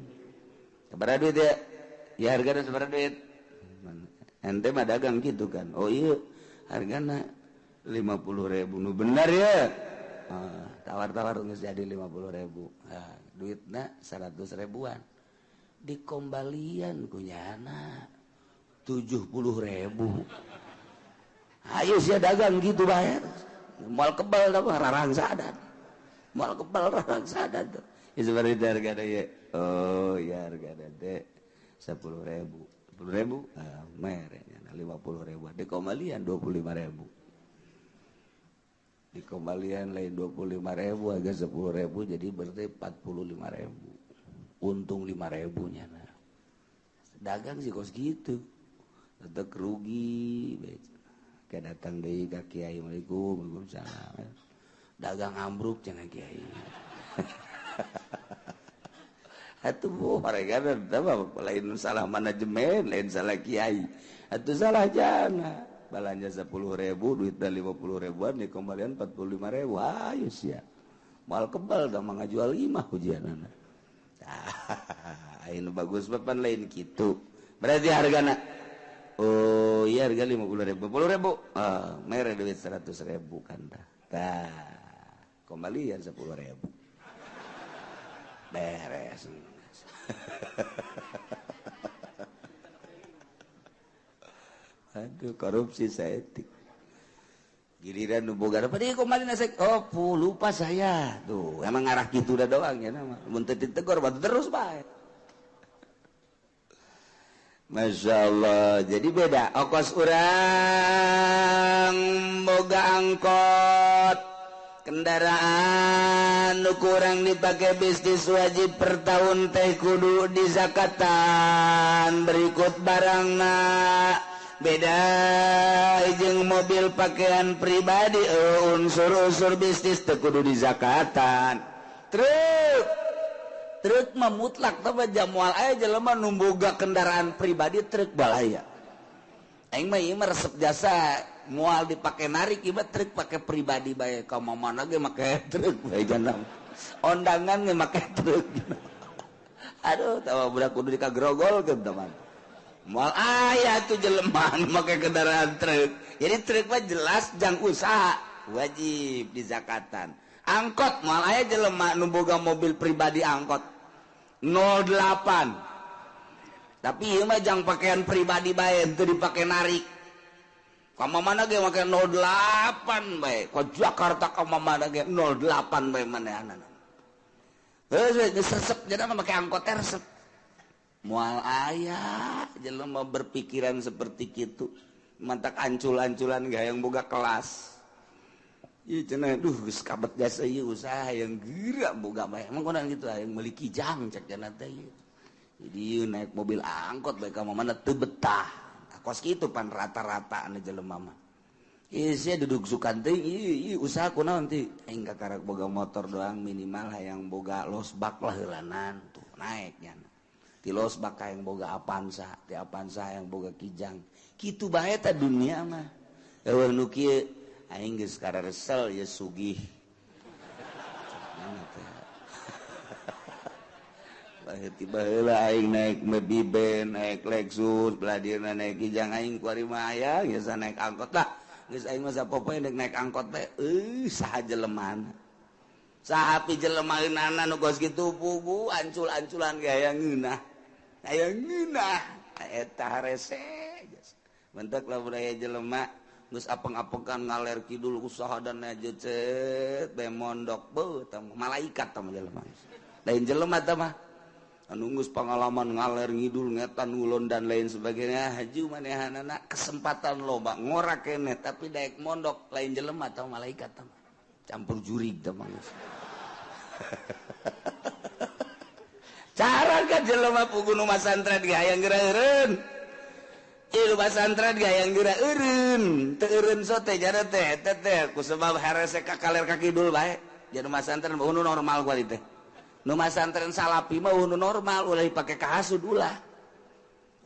sabaraha duit ya ya hargana sabaraha duit ente mah dagang gitu kan oh iya hargana 50.000 nu bener ya tawar-tawar geus jadi 50.000 duitna 100 ribuan dikombalian ku nyana 70.000 ayo sia dagang gitu bayar moal kebal da rarangsadan moal kebal rarangsadan tuh ya seperti harga ya oh ya harga teh 10.000 10.000 mere nya 50.000 dikombalian 25.000 dikombalian lain 25.000 harga 10.000 jadi berarti 45.000 untung 5.000 nya nah dagang sih kos gitu tetep rugi kayak datang deui ka kiai Assalamualaikum waalaikumsalam dagang ambruk cenah kiai atuh bu mereka lain salah manajemen lain salah kiai atuh salah jana balanja 10.000 duitna 50 ribuan dikembalian 45.000 ayo sia moal kebal da mah ngajual imah hujanana anu bagus papan lain kitu berarti hargana oh iya harga 50.000 50.000 ah mere duit 100.000 kan dah tah kembalian 10.000 beres aduh korupsi saeutik giliran nu boga apa deui kembali nasek oh lupa saya tuh emang ngarah kitu da doang ya nama mun teu ditegor batu terus bae. Masya Allah jadi beda okos urang boga angkot kendaraan nu kurang dipakai bisnis wajib per tahun teh kudu dizakatan berikut barangna beda jeung mobil pakaian pribadi unsur-unsur bisnis teh kudu dizakatan truk truk mah mutlak tapi jamual aya jelema nu boga kendaraan pribadi truk balaya aing mah ieu mah resep jasa moal dipake narik ieu mah truk pake pribadi bae ka mana ge make truk bae janam ondangan ge make truk aduh tawa budak kudu dikagrogolkeun teman moal aya tuh jelema nu make kendaraan truk jadi truk mah jelas jang usaha wajib dizakatan angkot moal aya jelema nu boga mobil pribadi angkot 08 tapi ieu mah jang pakaian pribadi bae teu dipake narik ka mana ge make 08 bae ka Jakarta ka mana ge 08 bae manehanana heuh geus resep jadi mah make angkot teh resep. Moal aya jelema berpikiran seperti kitu. Mantak ancul-anculan hayang boga kelas. Ieu cenah duh geus kabet jasa ieu usaha hayang geura boga bae. Emang kunaon kitu hayang meuli kijang cek cenah teh ieu. Jadi ieu naik mobil angkot bae ka mana teu betah. Kos kitu pan rata-rata anu jelema mah. Ieu sia duduk sukan teh ieu usaha kunaon teh aing kakarak boga motor doang minimal hayang boga losbak lah heulanan tuh naik nya. Ti losbak hayang boga Avanza, ti Avanza hayang boga kijang. Kitu bae ta dunia mah. Eueuh nu kieu aing geus kararesel ye sugih. Tiba heula aing naik Mobiben, naik Lexus, belah dieuna naik kijang aing kuari mah aya geus naik angkot lah. Geus aing mah sapopoe naik naik angkot teh euy saha jelemana. Saha pi jelemaeunana nu geus kitu pugu ancul-anculan ge aya ngeunah. Aya ngeunah eta harese. Mentek lamun aya jelema geus apeng-apengan ngaler kidul usaha dan aja cet bae mondok beuh tah malaikat tah jelema. Lain jelema tah mah. Anu geus pengalaman ngaler ngidul ngetan ngulon dan lain sebagainya haju manehanana kesempatan loba ngorak keneh tapi daek mondok lain jelema tah malaikat tah campur jurig tah mah. Cara ka jelema pugu nu masantren ge hayang geura eureun. Ieu pasantren ge hayang geura eureun, teu eureun sote jana teh eta teh ku sebab harese ka kaler ka kidul bae. Jadi masantren mah nu normal kuari teh. Nu masantren salapi mah nu normal ulah dipake kahasud ulah.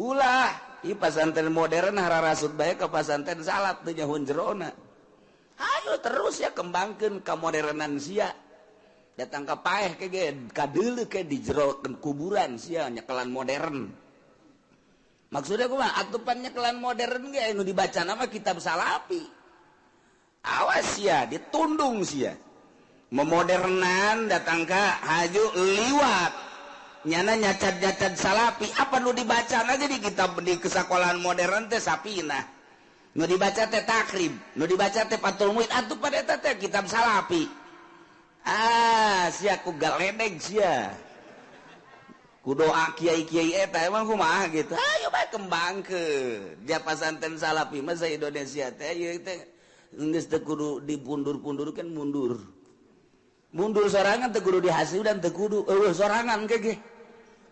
Ulah, ieu pasantren modern hararasud bae ka pasantren salaf teu nyahoun jerona. Ayo terus ya kembangkeun kamodernan sia. Datang ka paeh ke ge kadeuleu ke di jero kuburan sia nyekelan modern. Maksudnya kumaha atupan nyekelan modern ge nu dibaca nama kitab salapi. Awas sia ditundung sia. Memodernan datang ka haju liwat. Nyana nyacat-nyacat salapi apa nu dibaca aja di kitab di kesekolahan modern teh sapina. Nu dibaca teh takrib, nu dibaca teh Fathul Muin atupan eta teh kitab salapi. Ah, sia ku galedeg sia. Ku doa kiai-kiai eta emang kumaha gitu. Ayo bae kembangkeun. Dia pasantren salapi mah sa Indonesia teh ieu teh geus teu kudu dipundur-pundurkeun mundur. Mundur sorangan teu kudu dihasil dan teu kudu eueuh sorangan ke ge.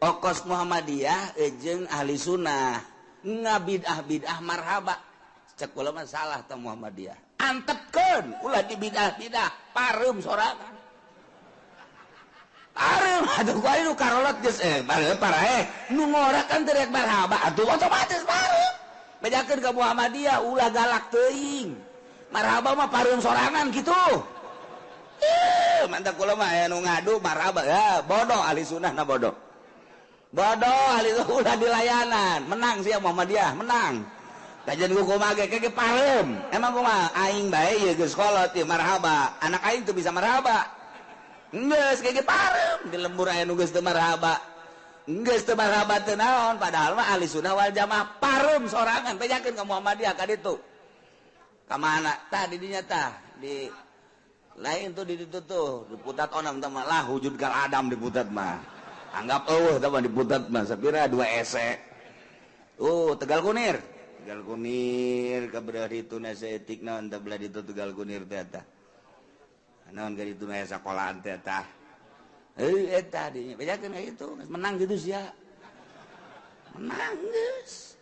Okos Muhammadiyah jeung ahli sunnah ngabid'ah-bid'ah marhaba. Cek kula mah salah teh Muhammadiyah. Antepkeun ulah dibid'ah-bid'ah pareum sorangan. Pareum atuh ku aing nu karolot geus paraeh nu ngora kan teu rek marhaba atuh otomatis pareum. Bejakeun ka Muhammadiyah ulah galak teuing. Marhaba mah pareum sorangan kitu. Mantap kula mah aya nu ngadu marhaba ya bodoh ahli sunnah na bodoh. Bodoh ahli ulah dilayanan, menang sia Muhammadiyah, menang. Kajian ku kumaha ge ge pareum. Emang kumaha aing bae ieu geus kolot ieu marhaba. Anak aing teu bisa marhaba. Geus ge pareum di lembur aya nu geus teu marhaba. Geus teu marhaba teu naon padahal mah ahli sunnah wal jamaah pareum sorangan bejakeun ka Muhammadiyah ka ditu. Ka mana tah di dinya tah di lain tuh di ditu tuh diputat onam tah mah lah wujud gal adam diputat mah. Anggap eueuh tah mah diputat mah sapira 2 ese. Oh, Tegal Kunir. Tegal Kunir ka belah ditu na saeutik naon tah belah ditu Tegal Kunir teh tah. Naon ka ditu aya sakolahan teh tah. Heuh eta dinya bejakeun ka itu menang gitu sia. Menang geus.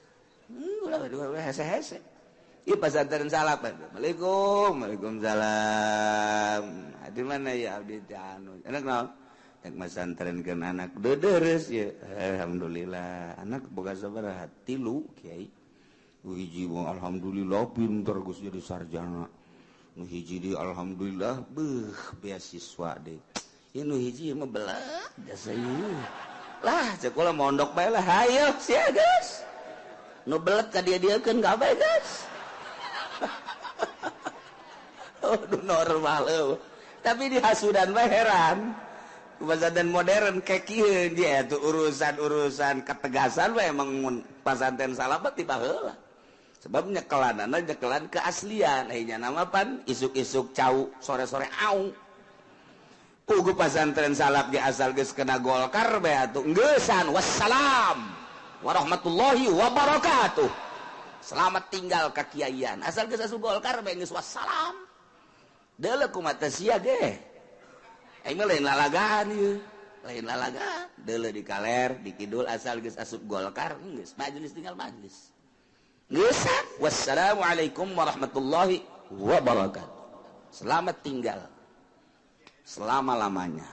Ulah dua hese-hese. Ieu pasantren salaf. Assalamualaikum. Waalaikumsalam. Di mana ya abdi teh anu? Anak naon? Rek masantrenkeun anak deudeures ya. Alhamdulillah. Anak boga sabaraha? 3 kiai. Nu hiji mah alhamdulillah pinter geus jadi sarjana. Nu hiji deui alhamdulillah beuh beasiswa deui. Ieu nu hiji mah belah jasa ieu. Lah cek kula mondok bae lah. Hayo sia geus. Nu belet ka dia-dieukeun kabeh geus. Oh, normal eueuh. Tapi di hasudan mah heran. Pesantren modern kayak kieu dia tuh urusan-urusan ketegasan we emang pesantren salaf tiba heula. Sebab nyekelanana nyekelan keaslian. Ayeuna nama pan isuk-isuk cau, sore-sore au. Pugu pasantren salaf ge asal geus kena Golkar bae atuh ngeusan wassalam warahmatullahi wabarakatuh. Selamat tinggal ka kiaian. Asal geus asup Golkar bae geus wassalam. Deuleu kumaha sia ge. Aing mah lain lalagaan ieu. Lain lalagaan. Deuleu di kaler, di kidul asal geus asup Golkar geus majelis tinggal majelis. Ngeusan wassalamualaikum warahmatullahi wabarakatuh. Selamat tinggal selama-lamanya.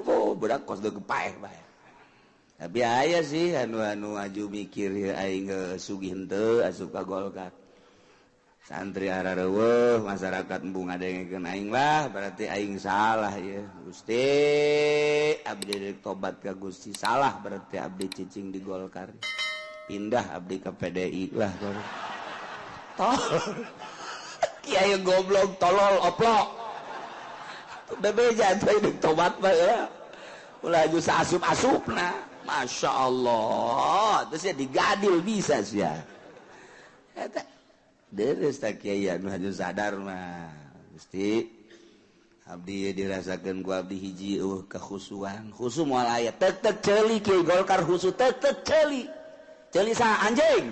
Oh, budak kos deuk paeh bae. Tapi aya sih anu-anu aju mikir aing sugih henteu asup ka Golkar. Santri arareuweuh, masyarakat embung ngadengekeun aing lah, berarti aing salah ieu. Gusti, abdi rek tobat ka Gusti, salah berarti abdi cicing di Golkar. Pindah abdi ka PDI lah. Tolol. Kiai goblok, tolol, oplok. Bebeja tuh hidup tobat mah ya. Ulah aju saasup-asupna. Masya Allah. Terus ya digadil bisa sih ya. Eta deres tak kiai anu aju sadar mah. Gusti abdi dirasakeun ku abdi hiji eueuh kekhusuan. Khusu moal aya tek tek ceuli kiai Golkar khusu tek tek ceuli. Ceuli sa anjing.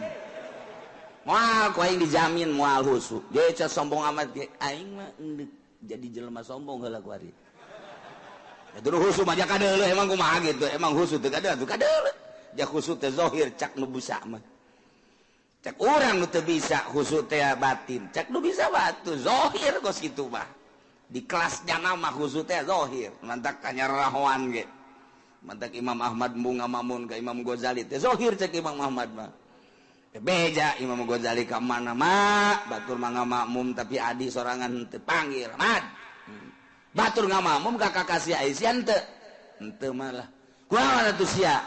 Moal ku aing dijamin moal khusu. Ge sombong amat ge aing mah jadi jelema sombong heula ku ari. Ya dulu khusu mah kadeuleuh emang kumaha gitu. Emang khusu teu kadeuleuh, teu kadeuleuh. Ja khusu teh zahir cak nu bisa mah. Cak urang nu teu bisa khusu teh batin. Cak nu bisa batu zahir kos kitu mah. Di kelasnya nama khusu teh zahir. Mantak kanyarahoan ge. Mantak Imam Ahmad embung ngamamun ka Imam Ghazali teh zahir cak Imam Ahmad mah. Beja Imam Ghazali ka mana mah batur mah ngamakmum tapi adi sorangan teu panggil mad. Batur ngamakmum ka kakak sia Aisyah henteu. Henteu malah. Kumaha atuh sia?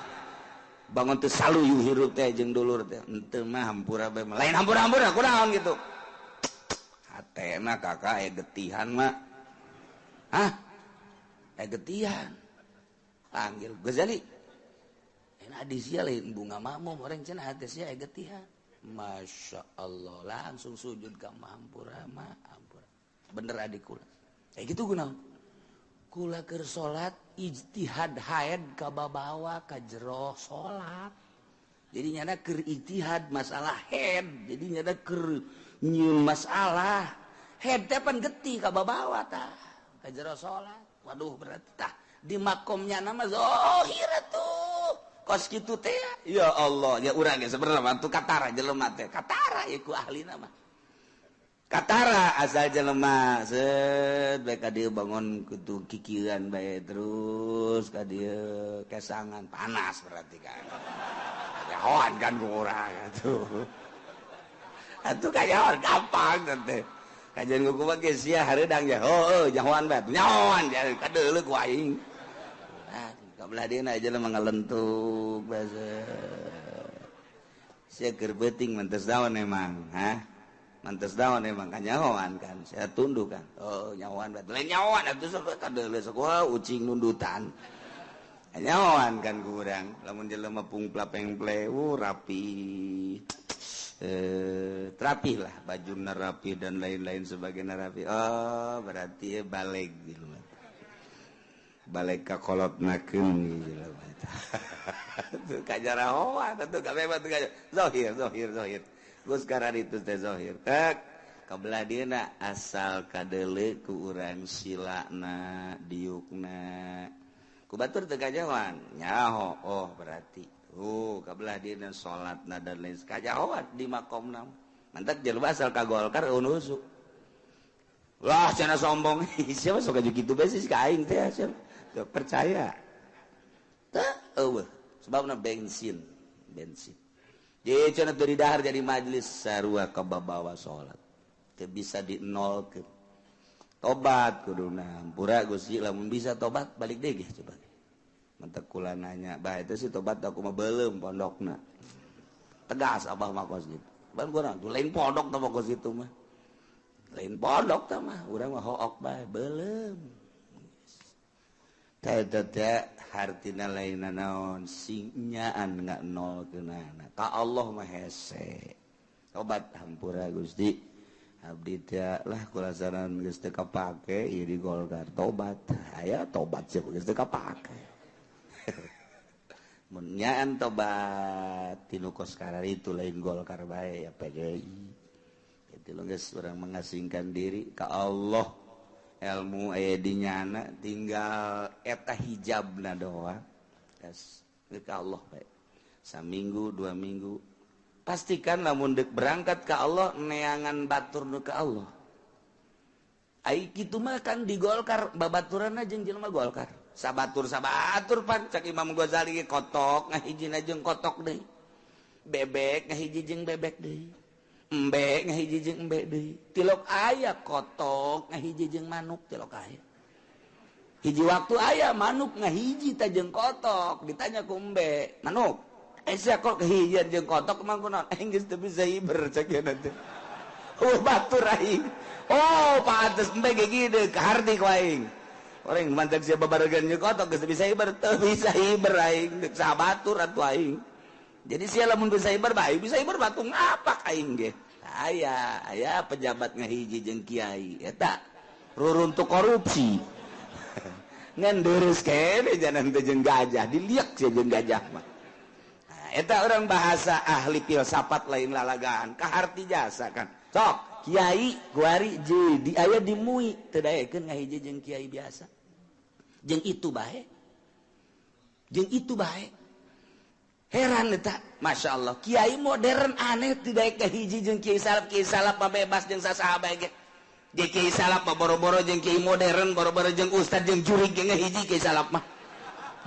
Bangun teu saluyu hirup teh jeung dulur teh. Henteu mah hampura bae mah. Lain hampura-hampura kunaon gitu. Hatena kakak aya getihan mah. Hah? Aya getihan. Panggil Ghazali. Adi sia lain bunga makmum orang cenah hati sia aya getihan. Masya Allah langsung sujud ka mahampura mahampura. Bener adik kula. Kayak gitu kunaon? Kula keur salat ijtihad haid ka babawa ka jero salat. Jadi nyana keur ijtihad masalah haid. Jadi nyana keur nyieun masalah haid teh pan getih ka babawa tah ka jero salat. Waduh berarti tah di makomnya nama zahir atuh. Kos kitu teh ya Allah ya urang ge sebenarnya mah tuh katara jelema teh katara ieu ku ahlina mah katara asal jelema set bae ka dieu bangun kutu kikieuan bae terus ka dieu kesangan panas berarti kan nyahoan kan ku urang atuh atuh kanyahoan gampang teh kajian ku mah geus sia hareudang ge heueuh nyahoan bae nyahoan kadeuleu ku aing. Kabelah dieuna aja mah ngalentuk basa. Sia keur beuting mantes daun emang, hah? Mantes daun emang kanyahoan kan. Sia tunduk kan. Oh, nyahoan bae. Lain nyahoan atuh sok kadeuleu sok ucing nundutan. Nyahoan kan ku urang. Lamun jelema pungpla pengple, rapi. Terapih lah, bajuna rapi dan lain-lain sebagainya rapi. Oh, berarti balik gitu. Balik ka kolot nakeun jelema eta. Tuh kajarahoan atuh kabeh mah tuh zahir zahir zahir. Geus kararitu teh zahir. Tek kabelah dieuna asal kadeuleu ku urang silana diukna. Ku batur teu kajahoan nyaho. Oh berarti kabelah dieuna salatna dan lain kajahoan di makomna. Mantak jelema asal ka Golkar eueuh husuk. Wah cenah sombong. Siapa sok aju kitu bae sih ka aing teh siapa. Teu percaya. Teu eueuh sebabna bensin, bensin. Jadi cenah teu didahar jadi majelis sarua kababawa salat. Teu bisa dinolkeun. Tobat kuduna hampura Gusti lamun bisa tobat balik deui ge coba. Mantak kula nanya, bah itu sih tobat aku mah beuleum pondokna. Tegas abah mah kos gitu. Ban kurang tuh lain pondok tah kos gitu mah. Lain pondok tah mah urang mah hook bae beuleum. Tah eta teh hartina lain naon sing nyaan nganolkeunana. Ka Allah mah hese. Tobat hampura Gusti. Abdi teh lah kulasaran geus teu kapake ieu di Golkar tobat. Aya tobat sih geus teu kapake. Mun nyaan tobat tinu kos itu lain Golkar bae ya PDI. Itu geus urang mengasingkan diri ka Allah. Ilmu aya di nyana tinggal eta hijabna doang. Geus ka Allah bae. Saminggu 2 minggu pastikan lamun deuk berangkat ka Allah neangan batur nu ka Allah. Ai kitu mah kan di Golkar babaturanna jeung jelema Golkar. Sabatur-sabatur pan cak Imam Ghazali ge kotok ngahijina jeung kotok deui. Bebek ngahiji jeung bebek deui. Embe ngahiji jeung embe deui. Tilok aya kotok ngahiji jeung manuk tilok aya. Hiji waktu aya manuk ngahiji ta jeung kotok ditanya ku embe, manuk sia kok kehijian jeung kotok emang kunaon? Aing geus teu bisa hiber cek ieu teh. Oh batur aing. Oh pantes embe ge gede kaharti ku aing. Orang mantak sia babaregan jeung kotok geus teu bisa hiber, teu bisa hiber aing deuk sabatur atuh aing. Jadi sia lamun bisa hiber bae, bisa hiber batung ngapak aing ge. Aya, aya pejabat ngahiji jeung kiai eta ruruntuk korupsi. Ngan deres kene janan teh jeung gajah, diliak sia jeung gajah mah. Eta orang bahasa ahli filsafat lain lalagaan kaharti jasa kan sok kiai kuari jadi aya di MUI teu daekeun ngahiji jeung kiai biasa jeung itu bae heran eta masyaallah kiai modern aneh teu daek ngahiji jeung kiai salaf mah bebas jeung sasaha bae ge jeung kiai salaf mah boro-boro jeung kiai modern boro-boro jeung ustad jeung jurig ge ngahiji kiai salaf mah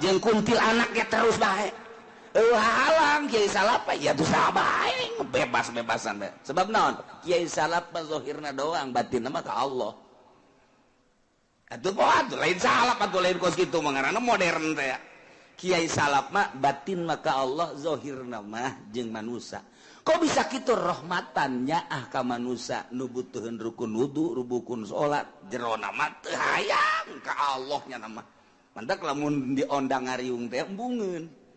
jeung kuntil anak ge terus bae. Halang kiai salaf ya tuh sabae bebas-bebasan bae. Sebab naon? Kiai salaf mah zahirna doang, batinna mah ka Allah. Atuh atuh lain salaf atuh lain kos kitu mah ngaranna modern teh. Kiai salaf mah batin mah ka Allah, zahirna mah jeung manusa. Kok bisa kitu rahmatan nyaah ka manusa nu butuheun rukun wudu, rukun salat, jerona mah teu hayang ka Allah nya mah. Mantak lamun diondang ngariung teh embungeun.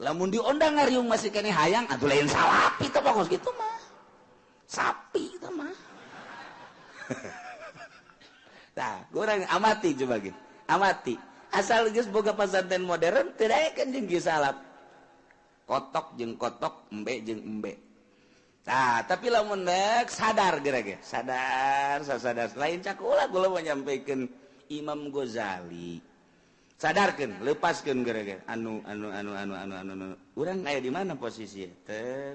Lamun diondang ngariung masih kene hayang atuh lain salapi teh pokos kitu mah. Sapi teh mah. Tah, kurang amati coba ge. Amati. Asal geus boga pasantren modern teu daekeun jeung kieu salaf. Kotok jeung kotok, embe jeung embe. Tah, tapi lamun deuk sadar geura ge. Sadar, sasadar. Lain cakula kula mau nyampikeun Imam Ghazali. Sadarkan, lepaskan gara-gara anu anu anu anu anu anu anu. Urang aya di mana posisi teh?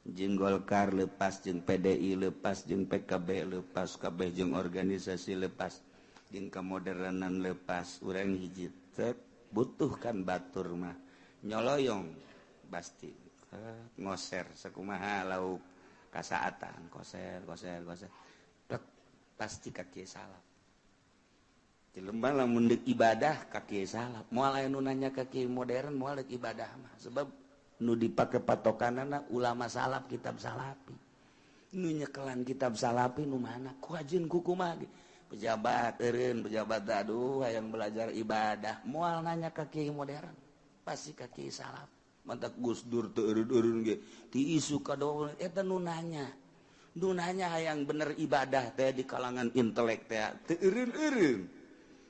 Jeung Golkar lepas, jeung PDI lepas, jeung PKB lepas, kabeh jeung organisasi lepas, jeung kemodernan lepas. Urang hiji teh butuhkan batur mah nyoloyong pasti ngoser sakumaha lauk kasaatan koser koser koser plek pasti ka kieu salaf. Dilembang lamun deuk ibadah ka kiai salaf moal aya nu nanya ka kiai modern moal deuk ibadah mah sebab nu dipake patokanana ulama salaf kitab salafi nu nyekelan kitab salafi nu mana ku ajeun ku kumaha ge pejabat eureun pejabat aduh hayang belajar ibadah moal nanya ka kiai modern pasti ka kiai salaf mantak Gus Dur teu eureun-eureun ge ti isu ka doa eta nu nanya hayang bener ibadah teh di kalangan intelek teh teu eureun-eureun.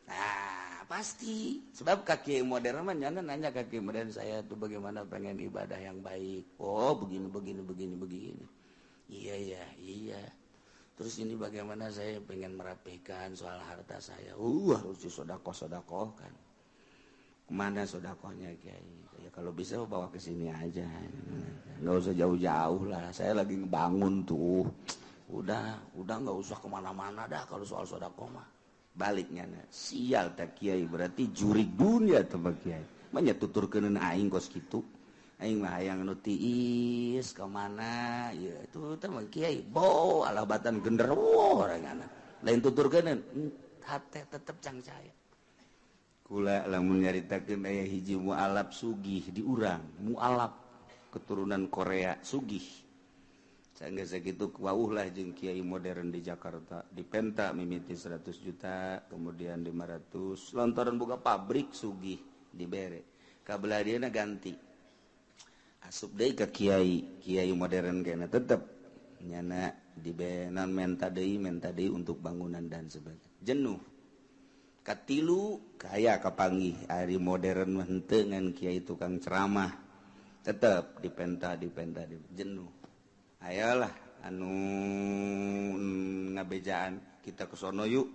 Nah, pasti. Sebab kaki modern mah nyana nanya kaki modern saya tuh bagaimana pengen ibadah yang baik. Oh, begini begini begini begini. Iya iya iya. Terus ini bagaimana saya pengen merapikan soal harta saya. Harus disodakoh-sodakohkan. Kemana sodakohnya kiai? Ya kalau bisa bawa ke sini aja. Nggak usah jauh-jauh lah. Saya lagi ngebangun tuh. Udah nggak usah kemana-mana dah kalau soal sodakoh mah. Baliknya sial tak kiai berarti jurig dunia teh kiai mah tuturkeun aing kos kitu aing mah hayang nu tiis ka mana ieu itu teh mah kiai bo alah batan genderuwo orangana lain tuturkeun hate tetep cangcaya kula lamun nyaritakeun aya hiji mualaf sugih di urang mualaf keturunan Korea sugih. Sanggeus sakitu wauh lah jeung kiai modern di Jakarta dipenta mimiti 100 juta kemudian 500 lantaran buka pabrik sugih dibere kabelah dieuna ganti asup deui ka kiai kiai modern kena tetep Nyana dibenan menta deui untuk bangunan dan sebagainya. Jenuh. Katilu kaya kapanggih ari modern mah henteu ngan kiai tukang ceramah. Tetep dipenta jenuh. Ayolah anu ngabejaan kita ke sono yuk.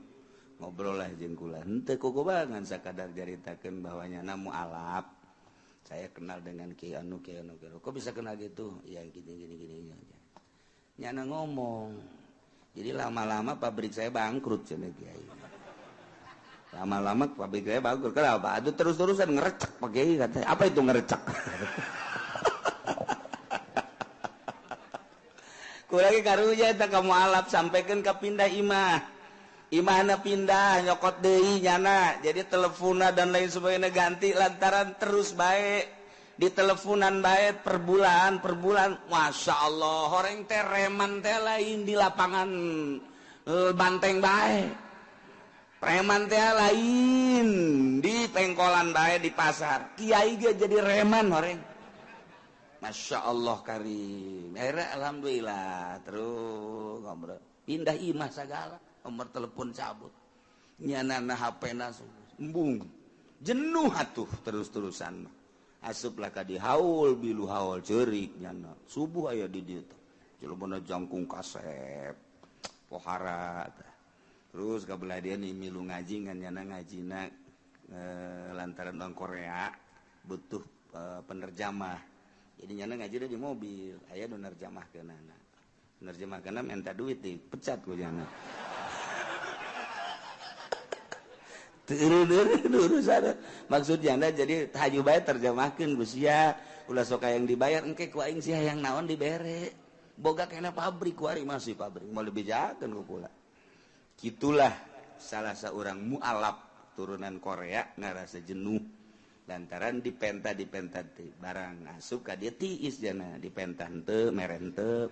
Ngobrol lah jeung kula. Henteu kukubangan sakadar jaritakeun bahwa nyana mualaf. Saya kenal dengan kiai anu kiai anu. Kok bisa kenal gitu? Ya gini gini gini aja. Nyana ngomong. Jadi lama-lama pabrik saya bangkrut cenah kiai. Lama-lama pabrik saya bangkrut. Kenapa? Aduh terus-terusan ngerecek Pak Kiai katanya. Apa itu ngerecek? Kurang karunya eta ka mualaf sampaikan ka pindah imah. Imahna pindah nyokot deui nyana. Jadi teleponna dan lain sebagainya ganti lantaran terus baik. Di teleponan baik per bulan. Masya Allah, horeng teh reman teh lain di lapangan banteng baik. Preman teh lain di pengkolan bae di pasar. Kiai ge jadi reman horeng. Masya Allah karim. Akhirnya alhamdulillah terus ngobrol. Pindah imah segala, nomor telepon cabut. Nyanana HP na embung. Jenuh atuh terus-terusan. Asuplah ka di haul bilu haul ceurik nyana. Subuh aya di dieu teh. Jelema jangkung kasep. Pohara teh. Terus kabelah dia nih milu ngaji ngan nyana ngajina lantaran orang Korea butuh penerjemah. Jadi nyana ngaji di mobil, aya nu nerjemahkeunana. Nerjemahkeunana minta duit dipecat ku nyana. Urusan maksud nyana jadi haju bae terjemahkeun ku sia, ulah sok hayang dibayar engke ku aing sia hayang naon dibere. Boga kena pabrik kuari masih pabrik mau dibejakeun ku kula. Gitulah salah seorang mualaf turunan Korea ngarasa jenuh lantaran dipenta barang asup ka dia tiis jana dipenta henteu mere henteu.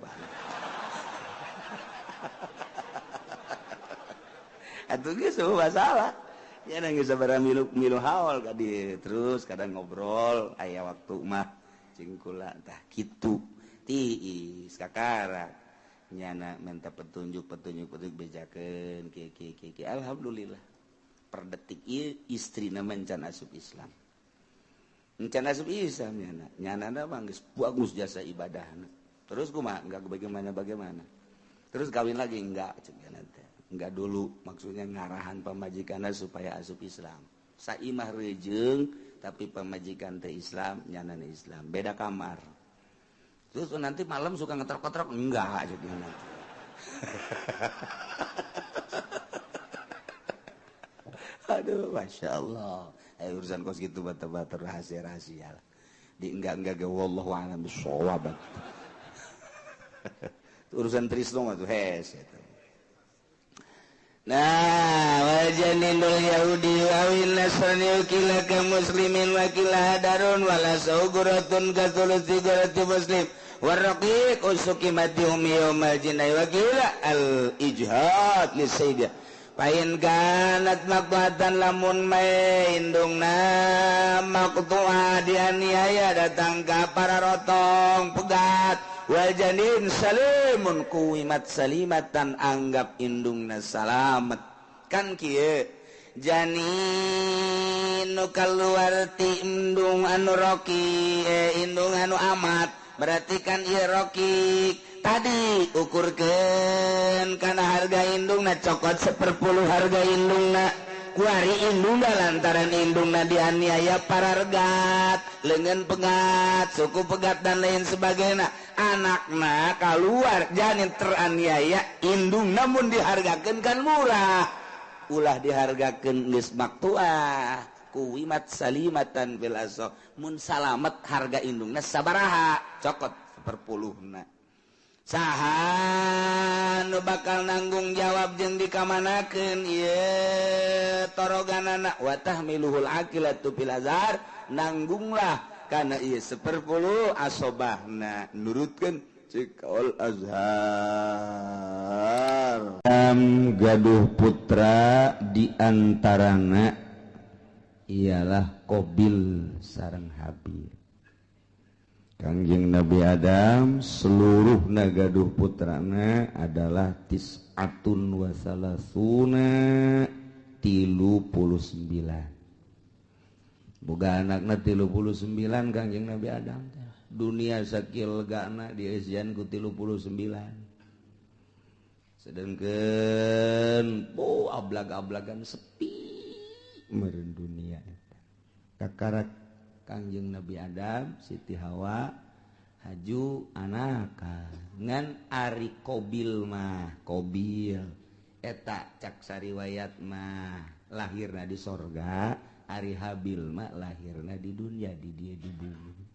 Atuh geus masalah. Nya geus sabaraha milu haul ka dieu terus kadang ngobrol aya waktu mah cing kula tah kitu tiis kakara. Nyana minta petunjuk bejakeun kieu. Alhamdulillah per detik ieu istrina mencan asup Islam. Mencan asup Islam nyana. Nyana mah geus bagus jasa ibadahna. Terus kumaha enggak bagaimana. Terus kawin lagi enggak cek nyana teh. Enggak dulu maksudnya ngarahan pamajikanna supaya asup Islam. Saimah rejeung tapi pamajikan teh Islam, nyana Islam. Beda kamar. Terus nanti malam suka ngetrok-ngetrok enggak jadi nanti. Aduh, masya Allah. Urusan kos gitu batu-batu rahasia-rahasia lah. Di enggak ge wallahu a'lam bissawab. Urusan Trisno mah tuh hes eta. Nah, wajaninul Yahudi wawin nasrani kila ka muslimin wa kila hadarun wala sauguratun ka thuluthi gurati muslim warraqiq usukimatihum yawmal jinai wa kila al ijhad lisayyidah pain kanat maqtuatan lamun mae indungna maqtu'a dianiaya datang ka para rotong pegat wajanin salimun kuwimat salimatan anggap indungna salamet kan kieu janin nu kaluar ti indung anu roki indung anu amat berarti kan ieu roki tadi ukurkeun kana harga indungna cokot 1/10 harga indungna kuari indungna lantaran indungna dianiaya parargat leungeun pegat suku pegat dan lain sebagainya anakna keluar janin teraniaya indung namun dihargakeun kan murah ulah dihargakeun geus maktuah kuwimat salimatan bil aso mun salamet harga indungna sabaraha cokot 1/10na saha nu bakal nanggung jawab jeung dikamanakeun ieu toroganana wa tahmiluhul aqilatu fil azhar nanggunglah karena ieu 1/10 asobahna nurutkeun cek al azhar. Gaduh putra diantarana ialah Qabil sareng Habil. Kangjeng Nabi Adam seluruh nagaduh putrana adalah tis'atun wa salasuna 39. Boga anakna 39 Kangjeng Nabi Adam. Dunia sakil legana dieusian ku 39. Sedangkan oh ablag-ablagan sepi meureun dunia eta. Kakarak Kangjeng Nabi Adam, Siti Hawa haju anaka ngan ari Kobil mah Kobil eta cak sariwayat mah lahirna di sorga, ari Habil mah lahirna di dunia di dia di bumi.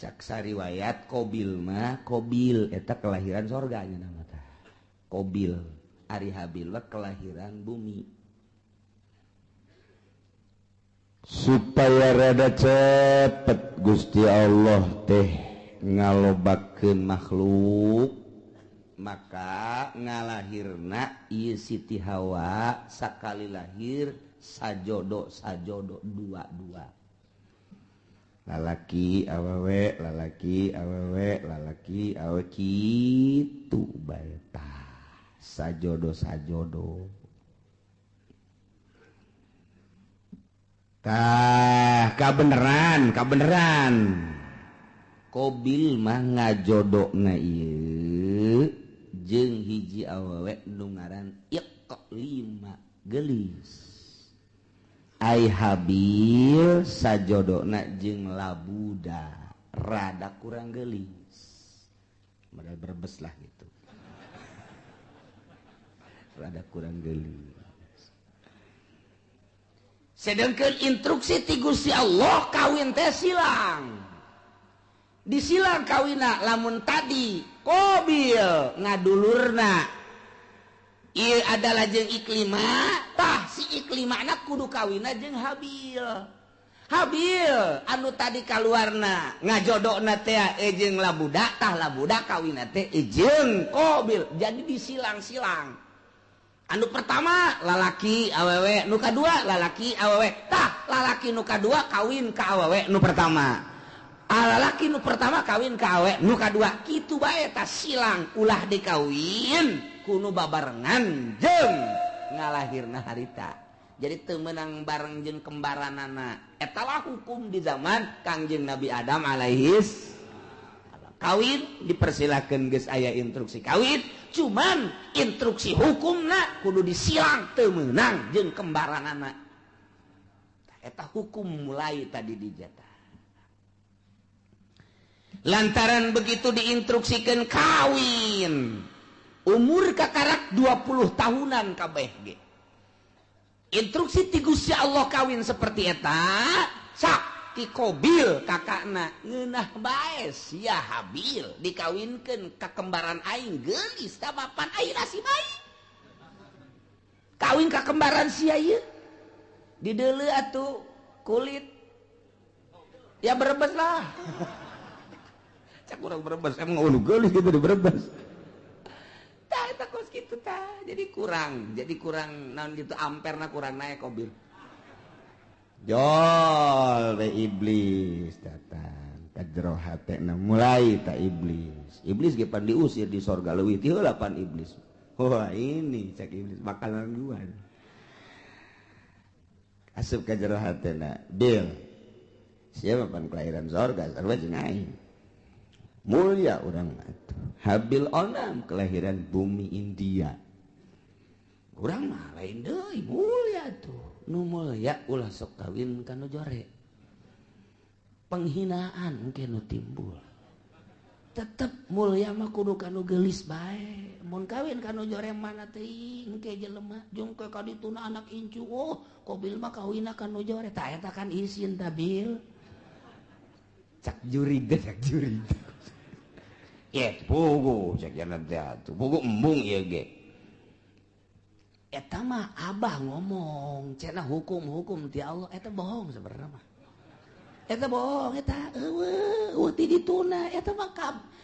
Cak sariwayat Kobil mah Kobil eta kelahiran sorga nya nama tah Kobil, ari Habil mah kelahiran bumi. Supaya rada cepet Gusti Allah teh ngalobakeun makhluk maka ngalahirna ieu Siti Hawa sakali lahir sajodo sajodo dua-dua, lalaki awewe lalaki awewe lalaki awewe kitu bae tah sajodo sajodo. Tah kabeneran kabeneran Kobil mah ngajodokna ieu jeung hiji awewe nu ngaran Iqlima geulis. Ai Habil sajodokna jeung Labuda rada kurang geulis. Modal Brebes lah gitu. Rada kurang geulis. Sedangkan instruksi ti Gusti Allah kawin teh silang. Disilang kawina lamun tadi Kobil ngadulurna ieu adalah jeung Iklima, tah si Iklimana kudu kawina jeung Habil. Habil anu tadi kaluarna ngajodokna teh jeung Labuda, tah Labuda kawina teh jeung Kobil. Jadi disilang-silang. Anu pertama lalaki awewe, nu kadua lalaki awewe. Tah lalaki nu kadua kawin ka awewe nu pertama. Lalaki nu pertama kawin ka awewe nu kadua. Kitu bae tah silang ulah dikawin ku nu babarengan jeung ngalahirna harita. Jadi teu meunang bareng jeung kembaranana. Eta lah hukum di zaman Kangjeng Nabi Adam alaihis. Kawin dipersilakan geus aya instruksi kawin, cuman instruksi hukumna kudu disilang teu meunang jeung kembaranana. Eta hukum mulai tadi dijatah. Lantaran begitu diinstruksikan kawin, umur kakarak 20 tahunan kabeh ge. Instruksi ti Gusti Allah kawin seperti eta, sak ti Kobil kakakna ngeunah bae sia Habil dikawinkeun ka kembaran aing geulis tah bapan aing si bae. Kawin ka kembaran sia ieu dideuleu atuh kulit ya Brebes lah. Cak urang Brebes emang ulu geulis gitu di Brebes. Tah eta kos kitu tah jadi kurang naon gitu amperna kurang naik Kobil. Jol we iblis datang ka jero hatena mulai ta iblis. Iblis ge pan diusir di sorga leuwih ti heula pan iblis. Wah ini cek iblis makanan gua. Asup ka jero hatena, Bil. Siapa pan kelahiran sorga sarua jeung aing. Mulia urang atuh. Habil onam kelahiran bumi India. Urang mah lain deui mulia tuh. Nu mulia ulah sok kawin ka nu jore. Penghinaan engke nu timbul. Tetep mulia mah kudu ka nu geulis bae. Mun kawin ka nu jore mana teuing engke jelema jeung ke ka dituna anak incu. Oh, Kobil mah kawinna ka nu jore. Tah eta kan isin ta Bil. Cak jurig teh cak jurig. Ye, pugu cak jalan teh atuh. Pugu embung ieu ge. Eta mah abah ngomong cenah hukum-hukum ti Allah eta bohong sebenarnya mah. Eta bohong eta eueuh ti dituna eta mah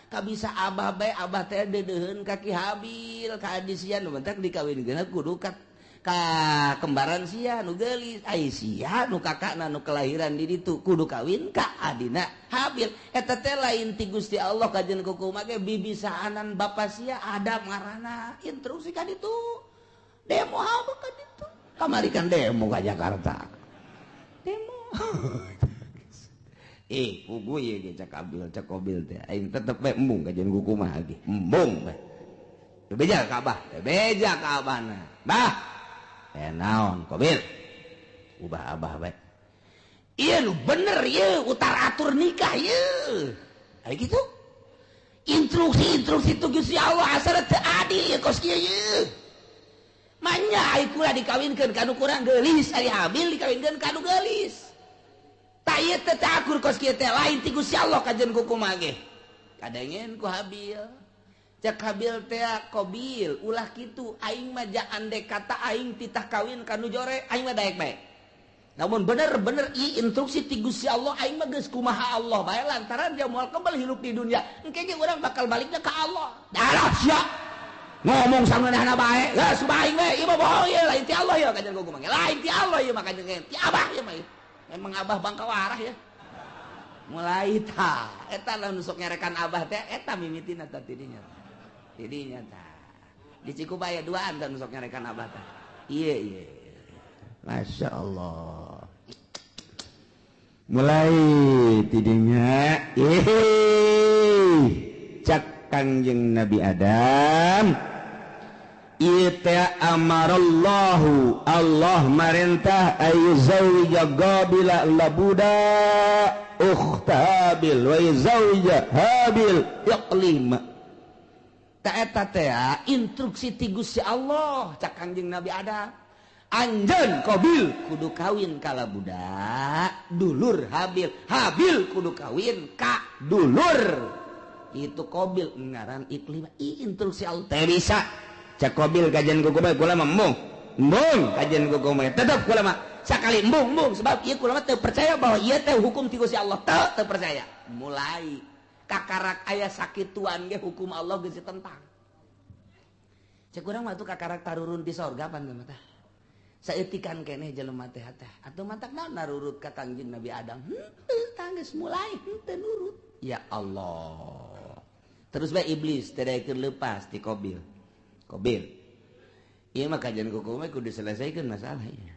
kabisa abah bae abah teh deudeuheun ka Ki Habil ka adisian nu mentak dikawinkeun kudu ka Ka kembaran sia nu geulis, ai sia nu kakakna nu kelahiran di ditu kudu kawin ka adina Habil. Eta teh lain ti Gusti Allah kajen kukumaha ge bibisaanan bapa sia Adam ngaranna instruksi ka ditu. Demo apa ka ditu? Kamari kan demo ka Jakarta. Demo. Pugu ieu ge cak Abil, cak Qabil teh. Aing tetep bae embung kajen kukumaha ge. Embung bae. Beja ka Abah, beja ka Abahna. Bah. Naon Qabil? Ubah Abah bae. Ieu nu bener ieu utar atur nikah ieu. Aya kitu. Instruksi-instruksi tu Gusti Allah asal teu adil ieu kos kieu ieu. Manya ai kula dikawinkeun ka nu kurang geulis, ari Habil dikawinkeun ka nu geulis. Tak ieu teh akur kos kieu teh lain ti Gusti Allah kajen kukumaha ge. Kadengen ku Habil. Cek Habil teh Qabil ulah kitu aing mah ja andek kata aing titah kawin ka nu jore aing mah daek bae. Namun bener-bener ieu instruksi ti Gusti Allah aing mah geus kumaha Allah bae lantaran dia moal kebel hirup di dunia. Engke ge urang bakal balikna ka Allah. Darah sia. Ngomong sangeunahna bae. Geus aing we ieu mah bohong ieu lain ti Allah ieu kajen kukumaha ge. Lain ti Allah ieu mah kajen ti Abah ieu mah. Emang Abah bangka warah ya. Mulai ta eta lamun sok nyarekan Abah teh eta mimitina tah tidinya. Tidinya tah. Di Cikubaya duaan tah nu sok nyarekan Abah teh. Ieu ieu. Masya Allah. Mulai tidinya cak Kangjeng Nabi Adam. Ita amarallahu Allah marintah ayu zawija Qabila labuda ukhta Habil wa yuzawija Habil Iqlima. Ta eta teh instruksi ti Gusti Allah cak Kangjeng Nabi Adam. Anjeun Qabil kudu kawin ka labuda dulur Habil, Habil kudu kawin ka dulur itu Qabil ngaran Iqlima. Instruksi Allah teh bisa. Cak Qabil kajian kuku bae kula mah embung. Embung kajian kuku bae tetep kula mah sakali embung embung sebab ieu kula mah teu percaya bahwa ieu teh hukum ti Gusti Allah teu percaya. Mulai kakarak aya sakituan ge hukum Allah geus ditentang. Cek urang mah tuh kakarak tarurun di sorga pan mah tah. Saeutikan keneh jelema teh teh atuh matak naon narurut ka Kangjeng Nabi Adam. Henteu tah geus mulai henteu nurut. Ya Allah. Terus bae iblis teu daekeun leupas ti Qabil. Qabil. Ieu mah kajian kuku mah kudu diselesaikan masalah ieu.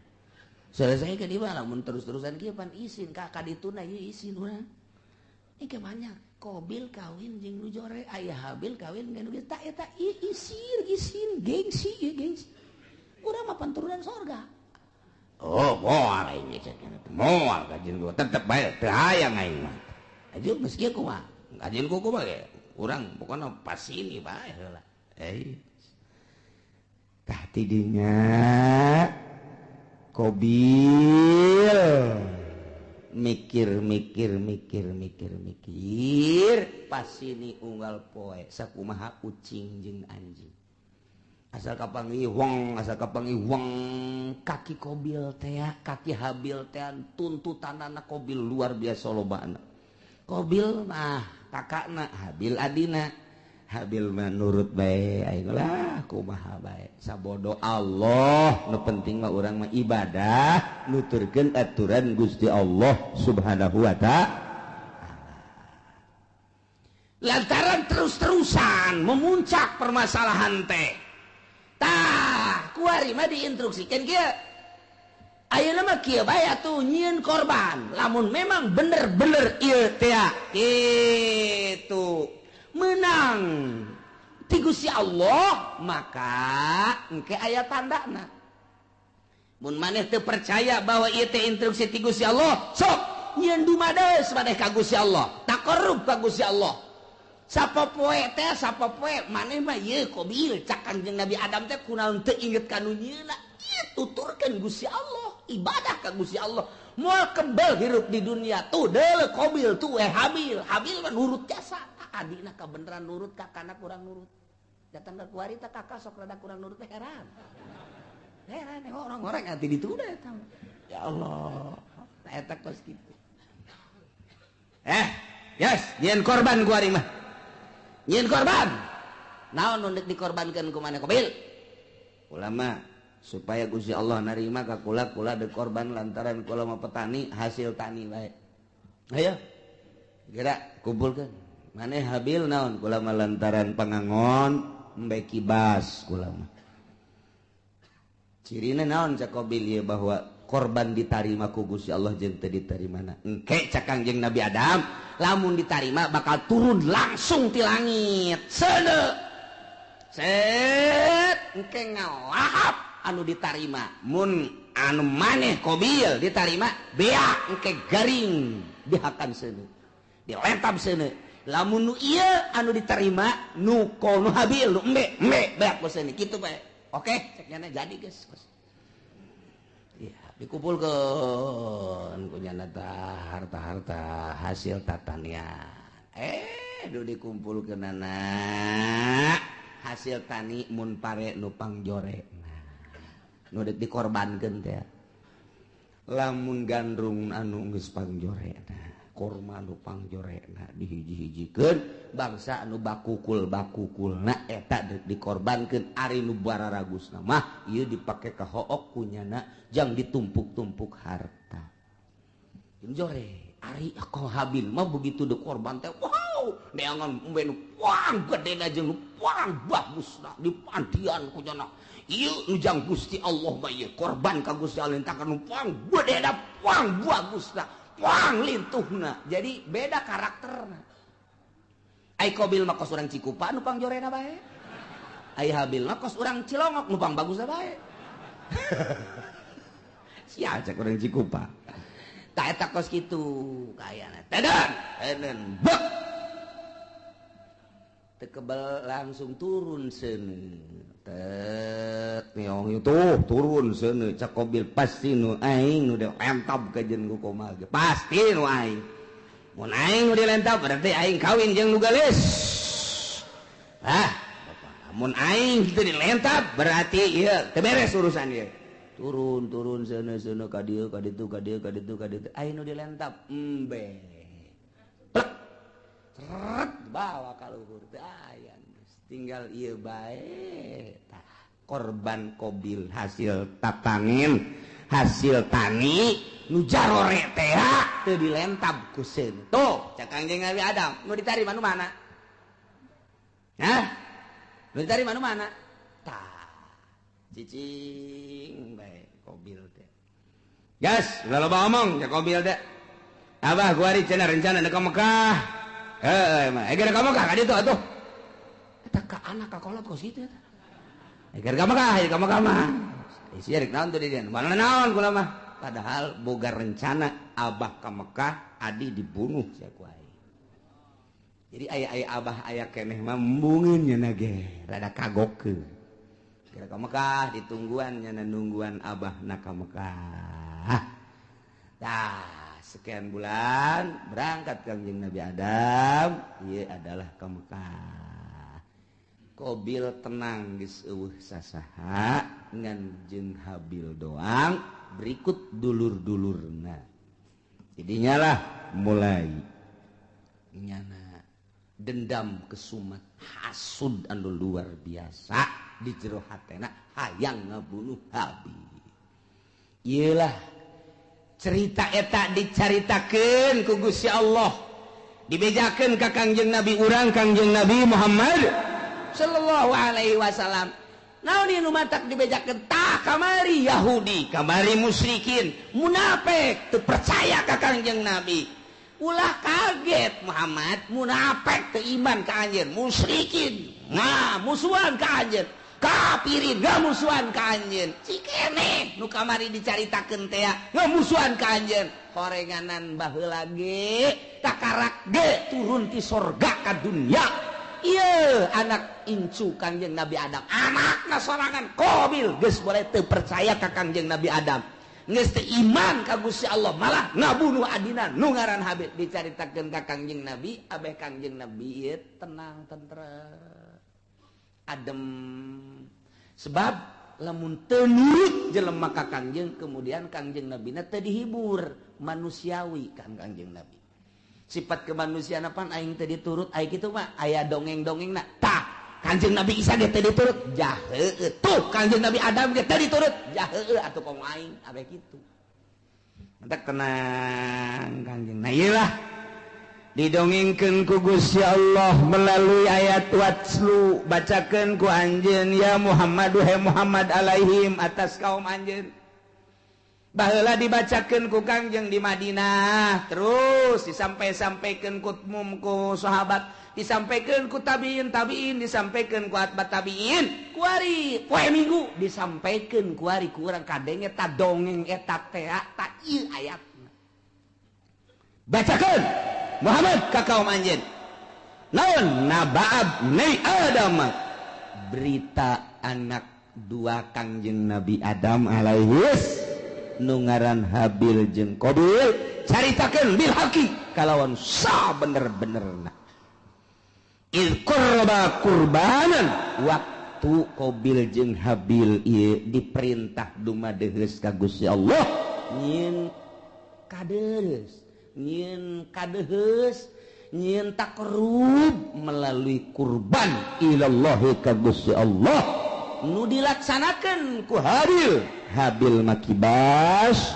Selesaikan ieu mah lamun terus-terusan kieu pan isin ka kadituna ieu isin urang. Ieu banyak Qabil kawin jeung nu jore, aya Habil kawin jeung nu geus tah eta ieu isin isin gengsi ieu gengsi. Urang mah panturunan sorga. Oh, moal aing cek. Moal kajian kuku tetep bae teu hayang aing mah. Aja geus kieu kumaha? Kajian kuku mah ge urang pokona pasini bae heula. Tah tidinya Qabil mikir mikir mikir mikir mikir pasini unggal poe sakumaha ucing jeung anjing asal kapanggih wong asal kapanggih wong kaki Qabil teh kaki Habil teh tuntutanana Qabil luar biasa lobana. Qabil mah kakakna Habil adina. Habil mah nurut bae aing lah kumaha bae sabodo Allah nu penting mah urang mah ibadah nuturkeun aturan Gusti Allah Subhanahu wa ta'ala. Lantaran terus-terusan memuncak permasalahan teh tah kuari mah diinstruksikeun kieu ayeuna mah kieu bae atuh nyieun korban lamun memang bener-bener ieu teh kitu menang ti Gusti Allah maka engke aya tandana. Mun maneh teu percaya bahwa ieu teh instruksi ti Gusti Allah sok nyieun dumades maneh ka Gusti Allah taqarrub ka Gusti Allah. Sapopoe teh sapopoe maneh mah ieu Qabil cak Kangjeng Nabi Adam teh kunaon teu inget ka nu nyieunna ieu tuturkeun Gusti Allah ibadah ka Gusti Allah moal kebel hirup di dunia tuh deuleu Qabil tuh Habil Habil mah nurut jasa adina kabeneran nurut kakana kurang nurut datang ke kuari teh kakak sok rada kurang nurut teh heran heran orang-orang ati dituna eta ya Allah eta kos kitu yes nyieun korban kuari mah nyieun korban naon nu dikorbankeun ku maneh Qabil ulama Supaya Gusti Allah narima ka kula, kula deuk korban lantaran kula mah petani, hasil tani bae. Ayo gerak kumpulkeun. Maneh Habil naon? Kula mah lantaran pangangon embe kibas kula mah. Cirina naon cak Qabil ieu bahwa korban ditarima ku Gusti Allah jeung teu ditarimana? Engke cak Kangjeng Nabi Adam, lamun ditarima bakal turun langsung ti langit. Seuneu. Set engke ngalahap anu ditarima. Mun anu maneh Qabil ditarima, beak engke garing dihakan seuneu, dilentab seuneu. Lamun nu ieu anu diterima nu nu Habil nu embe embe beak ku seuneu kitu bae. Oke, cek nyana jadi geus. Ya, dikumpulkeun ku nyana tah harta-harta hasil tatanian. Du dikumpulkeunana hasil tani mun pare nu pangjore. Nu deuk dikorbankeun teh. Lamun gandrung anu geus pangjorena, korma nu pangjorena dihiji-hijikeun, bangsa anu bakukul-bakukulna eta deuk dikorbankeun. Ari nu bararagusna mah ieu dipake ka hook kunyana jang ditumpuk-tumpuk harta. Jore ari Habil mah begitu dikorban teh, wow, neangan embe nu puang gedena jeung nu puang bagusna dipandian kunyana. Ieu nu jang Gusti Allah mah ieu korban ka Gusti Allah tah nu puang gedena puang bagusna puang lintuhna. Jadi beda karakterna. Ai Qabil mah kos urang Cikupa nu pangjorena bae. Ai Habil mah kos urang Cilongok nu pang bagusna bae. Sia cek urang Cikupa. Tah eta kos kitu kayana. Teden, teden, bek. Teu kebel langsung turun seuneu. Tet nyong itu turun seuneu cak Qabil pasti nu aing nu dilentab ka jeung ku komal ge. Pasti nu aing. Mun aing nu dilentab berarti aing kawin jeung nu geulis. Ah, mun aing kitu dilentab berarti ieu teu beres urusan ieu. Turun turun seuneu seuneu ka dieu ka ditu ka dieu ka ditu ka ditu aing nu dilentab embe. Plek. Seret bawa ka luhur teu aya. Tinggal ieu bae. Tah korban Qabil hasil tatanin, hasil tani nu jarore teh teu dilentab ku seuneu. Tuh cak Kangjeng Nabi Adam nu ditarima nu mana? Hah? Nu ditarima nu mana? Tah cicing bae Qabil teh. Gas, ulah loba omong cak Qabil teh. Abah gua ari cenah rencana ka Mekah. Heuh mah, geura ka Mekah ka ditu atuh. Eta ka anak ka kolot kos kitu eta. Geura ka Mekah, ka Mekah mah. Sia rek naon tuh di dieu? Mana naon kula mah. Padahal boga rencana abah ka Mekah, adi dibunuh sia ku aing. Jadi aya-aya abah aya keneh mah embungeun nya ge, rada kagokeun. Geura ka Mekah ditungguan nya nungguan abah na ka Mekah. Tah, sekian bulan berangkat Kangjeng Nabi Adam, ieu adalah ka Mekah. Qabil tenang geus eueuh sasaha ngan jeung Habil doang, berikut dulur-dulurna. Jadinya lah mulai nyana dendam kesumat hasud anu luar biasa di jero hatena hayang ngabunuh Habil. Ieulah cerita eta dicaritakeun ku Gusti Allah, dibejakeun ka Kangjeng Nabi urang Kangjeng Nabi Muhammad sallallahu alaihi wasallam. Naon ieu nu matak dibejakeun? Tah kamari Yahudi, kamari musyrikin, munafik teu percaya ka Kangjeng Nabi. Ulah kaget Muhammad, munafik teu iman ka anjeun, musyrikin nah musuhan ka anjeun, kafirin ngamusuhan ka anjeun. Cikene nu kamari dicaritakeun teh ngamusuhan ka anjeun. Horenganan baheula ge takarak ge turun ti sorga ka dunya. Ieu anak incu Kangjeng Nabi Adam, anakna sorangan Qabil geus boleh teu percaya ka Kangjeng Nabi Adam, geus teu iman ka Gusti Allah, malah ngabunuh adina nu ngaran Habil. Dicaritakeun ka Kangjeng Nabi, abeh Kangjeng Nabi ieu tenang tentrem adem. Sebab lamun teu nurut jelema ka Kangjeng, kemudian Kangjeng Nabina teu dihibur, manusiawi kan Kangjeng Nabi. Sifat kemanusiaan apaan aing teu diturut, aing kitu mah aya dongeng-dongengna. Tah, Kanjeng Nabi Isa ge teu diturut jah heueuh. Tuh Kanjeng Nabi Adam ge teu diturut jah heueuh atuh komo aing abe kitu. Mantak tenang Kanjeng. Nah ieu lah didongengkeun ku Gusti Allah melalui ayat watslu, bacakeun ku anjeun ya Muhammad he Muhammad alaihim atas kaum anjeun. Baheula dibacakeun ku Kangjeng di Madinah, terus disampai-sampaikeun ku umum ku sahabat, disampaikeun ku tabiin tabiin, disampaikeun ku atba tabiin, kuari poe Minggu disampaikeun kuari ku urang kadenge ta dongeng eta teh ta ieu ayatna. Bacakeun Muhammad ka kaum anjeun. Naon naba'ab ni Adam, berita anak dua Kangjeng Nabi Adam alaihis nu ngaran Habil jeung Qabil, caritakeun bil haqi kalawan sabener-benerna. Iz qurba qurbanan, waktu Qabil jeung Habil ieu diperintah dumadeheus ka Gusti Allah nyieun kadeus, nyieun kadeheus, nyieun takrub melalui kurban ilallahi ka Gusti Allah nu dilaksanakan ku Habil. Habil mah kibas,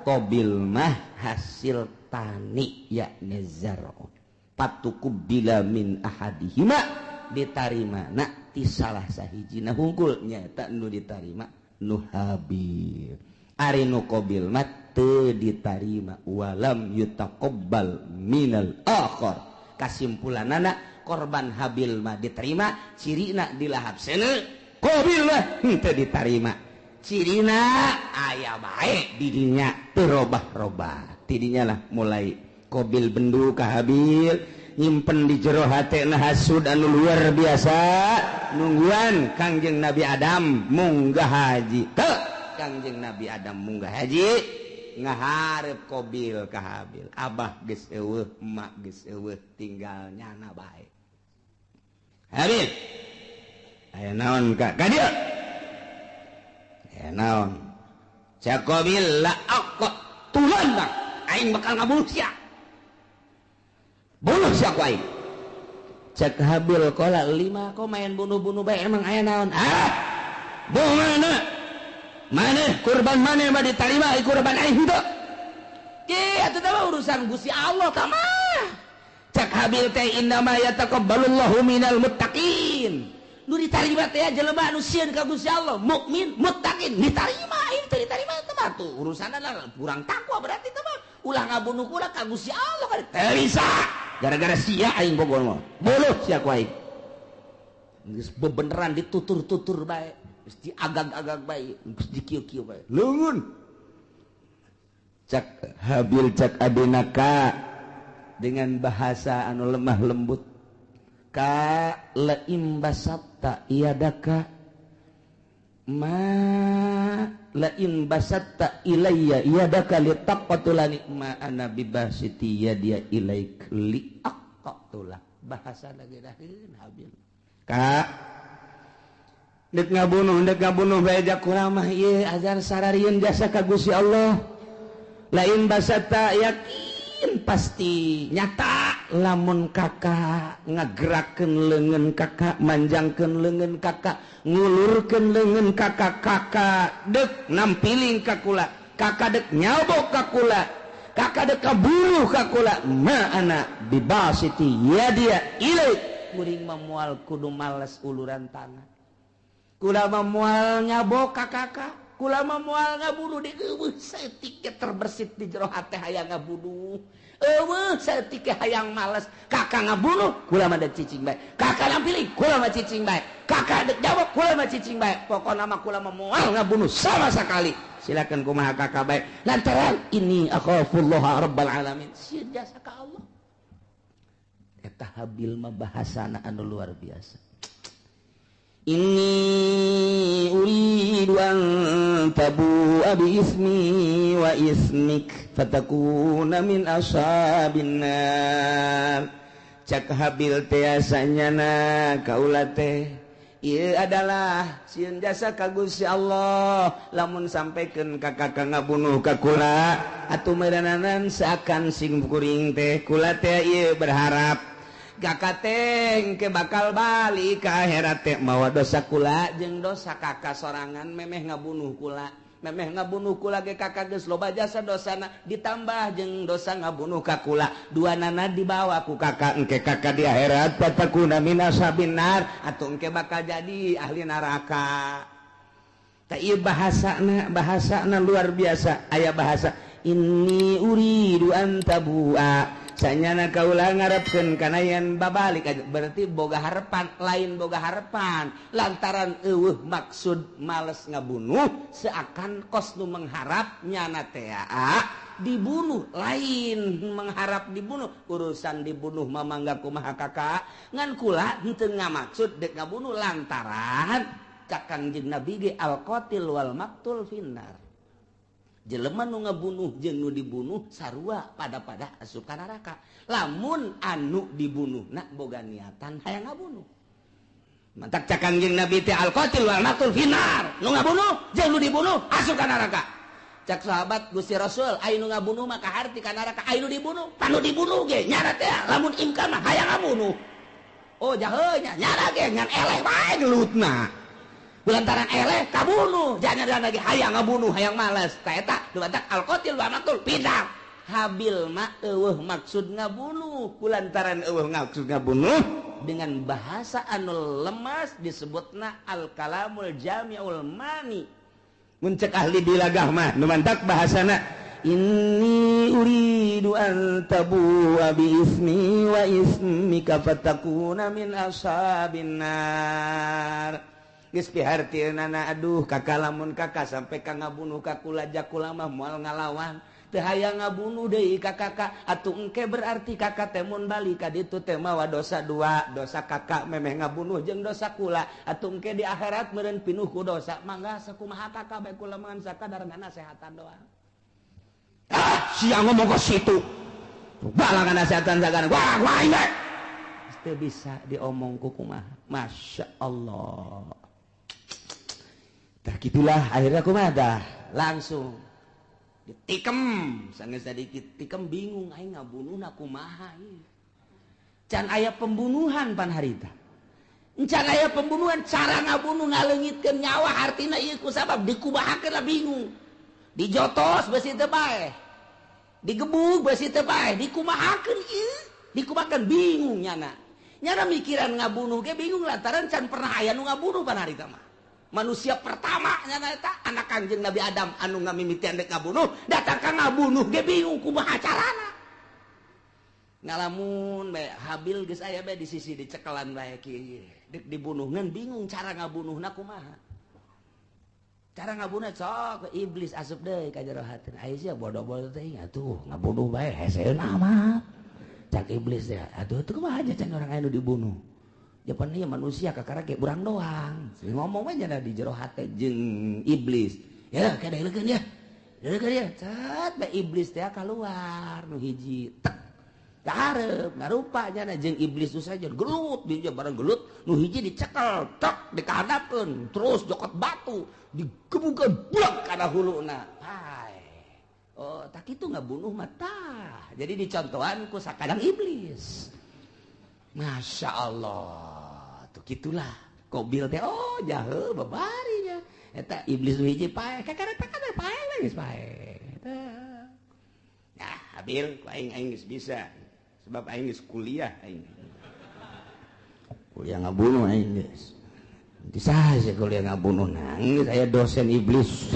Qabil mah hasil tani yakni zar'un. Patuqubila min ahadihima, ditarima na ti salah sahijina hungkul nyaeta nu ditarima nu Habil. Ari nu Qabil mah teu ditarima, walam yutaqabbal minal akhar. Kasimpulanana korban Habil mah diterima, cirina dilahap seuneu, Qabil mah henteu ditarima. Cirina aya bae didinya teu robah-robah. Tidinya lah mulai Qabil bendu ka Habil, nyimpen di jero hatena hasud anu luar biasa, nungguan Kangjeng Nabi Adam munggah haji. Teu Kangjeng Nabi Adam munggah haji ngaharep Qabil ka Habil. Abah geus eueuh, emak geus eueuh, tinggal nyana bae. Habil, aya naon ka ka dieu? Aya naon? Cak Qabil la aqtulan bang, aing bakal ngabunuh sia. Bunuh sia ku aing. Cak Habil qala lima kok main bunuh-bunuh bae emang aya naon? Ah, bunuh mana? Mana kurban mana mah ditarima kurban aing henteu. Ki atuh teh urusan Gusti Allah tah mah. Cak Habil teh innama yataqabbalullahu minal muttaqin. Nu ditarima teh jelema anu sieun ka Gusti Allah, mukmin, muttaqin, ditarima aing teh ditarima teh mah tuh urusanna kurang takwa berarti teh mah. Ulah ngabunuh kula ka Gusti Allah kan teu bisa. Gara-gara sia aing bogor mah. Buluh sia ku aing. Geus bebeneran ditutur-tutur bae, geus diagag-agag bae, geus dikieu-kieu bae. Leungeun. Cak Habil cak adina ka dengan bahasa anu lemah lembut. Ka laim basatta iadaka ma lain basatta ilayya iadaka litaqtulani ma ana bibasiti yadia ilaik liaqtula. Bahasa lagi daheun Habil. Ka dek ngabunuh bae jak kula mah ieu ajar sararieun jasa ka Gusti Allah. Lain basatta yakin pasti nyata lamun kakak ngagerakeun leungeun kakak, manjangkeun leungeun kakak, ngulurkeun leungeun kakak, kakak dek nampiling ka kula, kakak dek nyabok ka kula, kakak dek kaburuh ka kula, ma ana bibasiti yadia ilaik. Kuring mah moal kudu males uluran tangan, kula mah moal nyabok ka kakak, kula mah moal ngabunuh di eueuh saeutik terbersit di jero hate hayang ngabunuh. Eueuh saeutik hayang males, kakak ngabunuh kula mah dek cicing bae, kakak nampiling kula mah cicing bae, kakak dek jawab kula mah cicing bae, pokona mah kula mah moal ngabunuh sama sekali. Silakan kumaha kakak bae lantaran ini akhafullaha rabbal alamin, sieun jasa ka Allah. Eta Habil mah bahasana anu luar biasa. Inni uridu an tabu'a bi ismi wa ismik fatakuna min ashabin nar. Cak Habil teh asanyana kaula teh ieu adalah sieun jasa ka Gusti Allah lamun sampaikan ka kakak ngabunuh ka kula atuh meureunanan seakan sing kuring teh kula teh ieu berharap Kakak teh engke bakal balik ke akhirat teh mawa dosa kula jeung dosa kakak sorangan memeh ngabunuh kula. Memeh ngabunuh kula ge kakak geus loba jasa dosana ditambah jeung dosa ngabunuh ka kula. Dua nana dibawa ku kakak engke kakak di akhirat fatakuna min ashabin nar atuh engke bakal jadi ahli neraka. Tah ieu bahasana, bahasana luar biasa. Aya bahasa inni uridu an tabua sanyana kaula ngarepkeun kana yen babalik, berarti boga harapan, lain boga harapan lantaran eueuh maksud males ngabunuh seakan kos nu mengharap nyana teh dibunuh, lain mengharap dibunuh, urusan dibunuh mah mangga kumaha kakak ngan kula henteu ngamaksud dek ngabunuh lantaran cak Kangjeng Nabi ge al qatil wal maktul finnar. Jelema nu ngabunuh jeung nu dibunuh sarua pada-pada asup ka neraka. Lamun anu dibunuh na boga niatan hayang ngabunuh. Mantak cak Kangjeng Nabi teh al qatil wal maktul finnar. Nu ngabunuh jeung nu dibunuh asup ka neraka. Cak sahabat Gusti Rasul, aya nu ngabunuh mah kaharti ka neraka, aya nu dibunuh, panu dibunuh ge nyana teh lamun imkan mah hayang ngabunuh. Oh jahe nya nyana ge ngan eleh wae gelutna. Lantaran eleh kabunuh, jangan lagi hayang ngabunuh, hayang males. Ta eta dumantak al-qatil wa maqtul pindah. Habil mah eueuh maksud ngabunuh, kulantaran eueuh maksud ngabunuh dengan bahasa anu lemas disebutna al-kalamul jami'ul mani. Mun cek ahli bilagah mah dumantak bahasana inni uridu an tabu'a bi ismi wa ismika fatakuna min ashabin nar. Geus pihartieunana aduh kakak lamun kakak sampai ka ngabunuh ka kula jakula mah moal ngalawan teu hayang ngabunuh deui ka kakak atuh engke berarti kakak teh mun balik ka ditu teh mawa dosa dua, dosa kakak memeh ngabunuh jeung dosa kula atuh engke di akhirat meureun pinuh ku dosa mangga sakumaha kakak bae kula mah sakadar ngasehatan doang. Ah sia ngomong ka situ balangan nasehatan sagana wah wah bae teu bisa diomong ku kumaha. Masya Allah. Tah gitulah akhirnya kumaha dah langsung ditikem sanggeus sadikit tikem bingung aing ngabunuhna kumaha ieu. Can aya pembunuhan pan harita. Can aya pembunuhan cara ngabunuh ngaleungitkeun nyawa artina ieu ku sabab dikumahakeun lah bingung. Dijotos beusi teu bae. Digebug beusi teu bae, dikumahakeun ieu, dikumahakeun bingung nyana. Nyana mikiran ngabunuh ge bingung lantaran can pernah aya nu ngabunuh pan harita mah. Manusia pertama nyana eta anak Kangjeng Nabi Adam anu ngamimitian dek ngabunuh, datang ka ngabunuh ge bingung kumaha carana. Ngalamun bae Habil geus aya bae di sisi dicekelan bae kieu. Dek dibunuh ngan bingung cara ngabunuhna kumaha. Cara ngabunuh sok iblis asup deui ka jero hatina. Aya sia bodoh-bodoh teh atuh ngabunuh bae heseuna mah. Cak iblis teh atuh teu kumaha aja can urang aya nu dibunuh. Japan ieu manusia kakara ge urang doang. Ngomong we nya di jero hate jeung iblis. Ya kada leukeun ya. Leukeun ya. Cet bae iblis teh kaluar nu hiji tek. Kahareup ngarupa nya jeung iblis nu saja gelut di bareng gelut nu hiji dicekel tek dikahadapkeun terus jokot batu digebukeun blek kana huluna. Pae. Oh, tak kitu ngabunuh mah tah. Jadi dicontohan ku sakadang iblis. Masya Allah, tuh gitulah. Kobil teh, oh jahe babarinya. Eta iblis nu hiji pae, kakara takana pae geus pae. Nah, Habil, aing aing geus bisa. Sebab aing geus kuliah aing. Kuliah ngabunuh aing geus. Bisa sih kuliah ngabunuh nangis aya dosen iblis.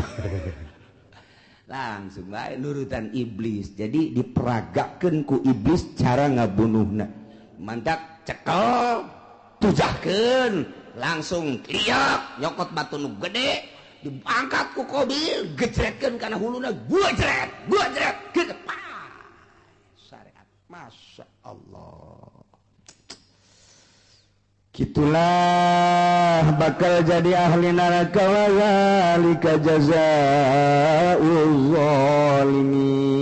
Langsung bae nurutan iblis. Jadi diperagakeun ku iblis cara ngabunuhna. Mantak cekel tujahkeun langsung liak nyokot batu nu gede diangkat ku Kobil gejretkeun kana huluna gua jret gede pa syariat. Masya Allah, gitulah bakal jadi ahli neraka wa zalika jazaa'uz zalimin.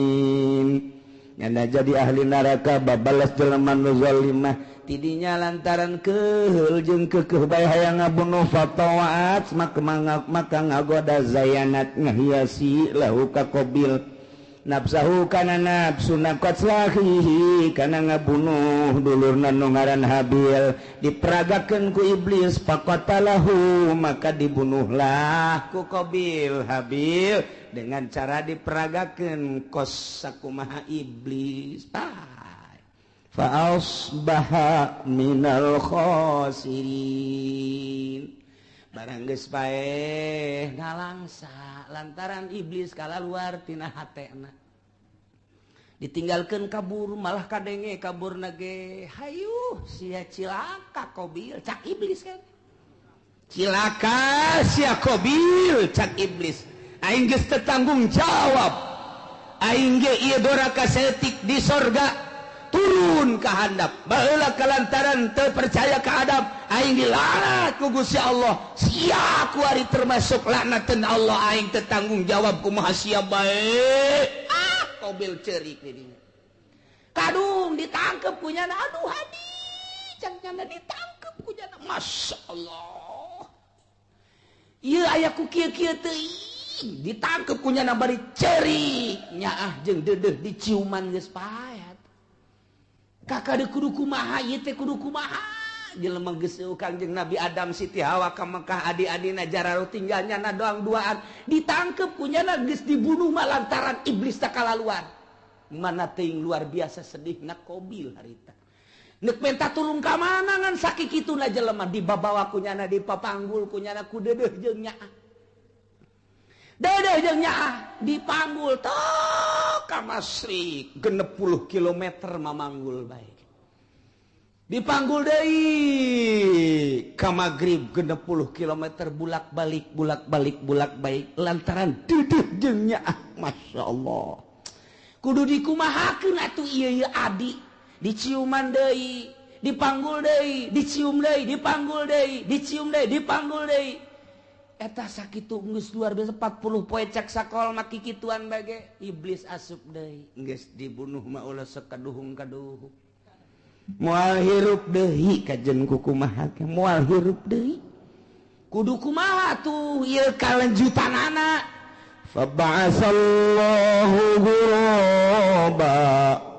Nyana jadi ahli neraka babalas jelema nu zalimah tidinya lantaran keheul jeung keukeuh bae hayang ngabunuh fatawaat maka ngagoda zayanat ngahiasi lahu ka Qabil Nafsahu kana nafsuna qatlahihi kana ngabunuh dulurna nu ngaran Habil diperagakeun ku iblis faqatalahu maka dibunuhlah ku Qabil Habil dengan cara diperagakeun kos sakumaha iblis. Fa asbaha minal khasirin. Barang geus paeh ngalangsa lantaran iblis kalaluar tina hatena ditinggalkeun kabur malah kadenge kaburna ge hayuh sia cilaka Qabil cak iblis kan cilaka sia Qabil cak iblis aing geus teu tanggung jawab aing ge ieu doraka saeutik di sorga turun ka handap baheula kalantaran teu percaya ka Adam aing dilaknat ku Gusti Allah sia kuari termasuk laknateun Allah aing teu tanggung jawab kumaha sia bae. Ah Qabil ceurik di dinya kadung ditangkep ku nyana aduh hadi cang nyana ditangkep ku nyana Masya Allah ieu aya ku kieu-kieu teuing ditangkep ku nyana bari ceurik nyaah jeung deudeuh diciuman geus paet. Kakak de kudu kumaha ieu teh kudu kumaha jelema geus Kangjeng Nabi Adam Siti Hawa ka Mekah adi-adina jararo tinggal nyana doang duaan ditangkep ku nyana geus dibunuh mah lantaran iblis tak kalaluar mana teuing luar biasa sedihna Qabil harita neuk menta tulung ka mana ngan sakikituna jelema dibabawa ku nyana dipapanggul ku nyana ku deudeuh jeung nyaah deudeuh jeung nyaah dipanggul tok ka Masrik 60 km mamanggul bae dipanggul deui ka Magrib 60 km bulak-balik bulak-balik bulak-balik lantaran deudeuh jeung nyaah. Masya Allah kudu dikumahakeun atuh ieu ieu adi diciuman deui dipanggul deui dicium deui dipanggul deui dicium deui dipanggul deui eta sakitu geus luar biasa 40 poe cek sakol mah kikituan bage iblis asup deui geus dibunuh mah ulah sekaduhung-kaduhung moal hirup deui kajen ku kumaha moal hirup deui kudu kumaha tuh ieu kalanjutanana fa ba'asallahu ghuraba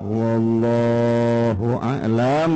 wallahu a'lam.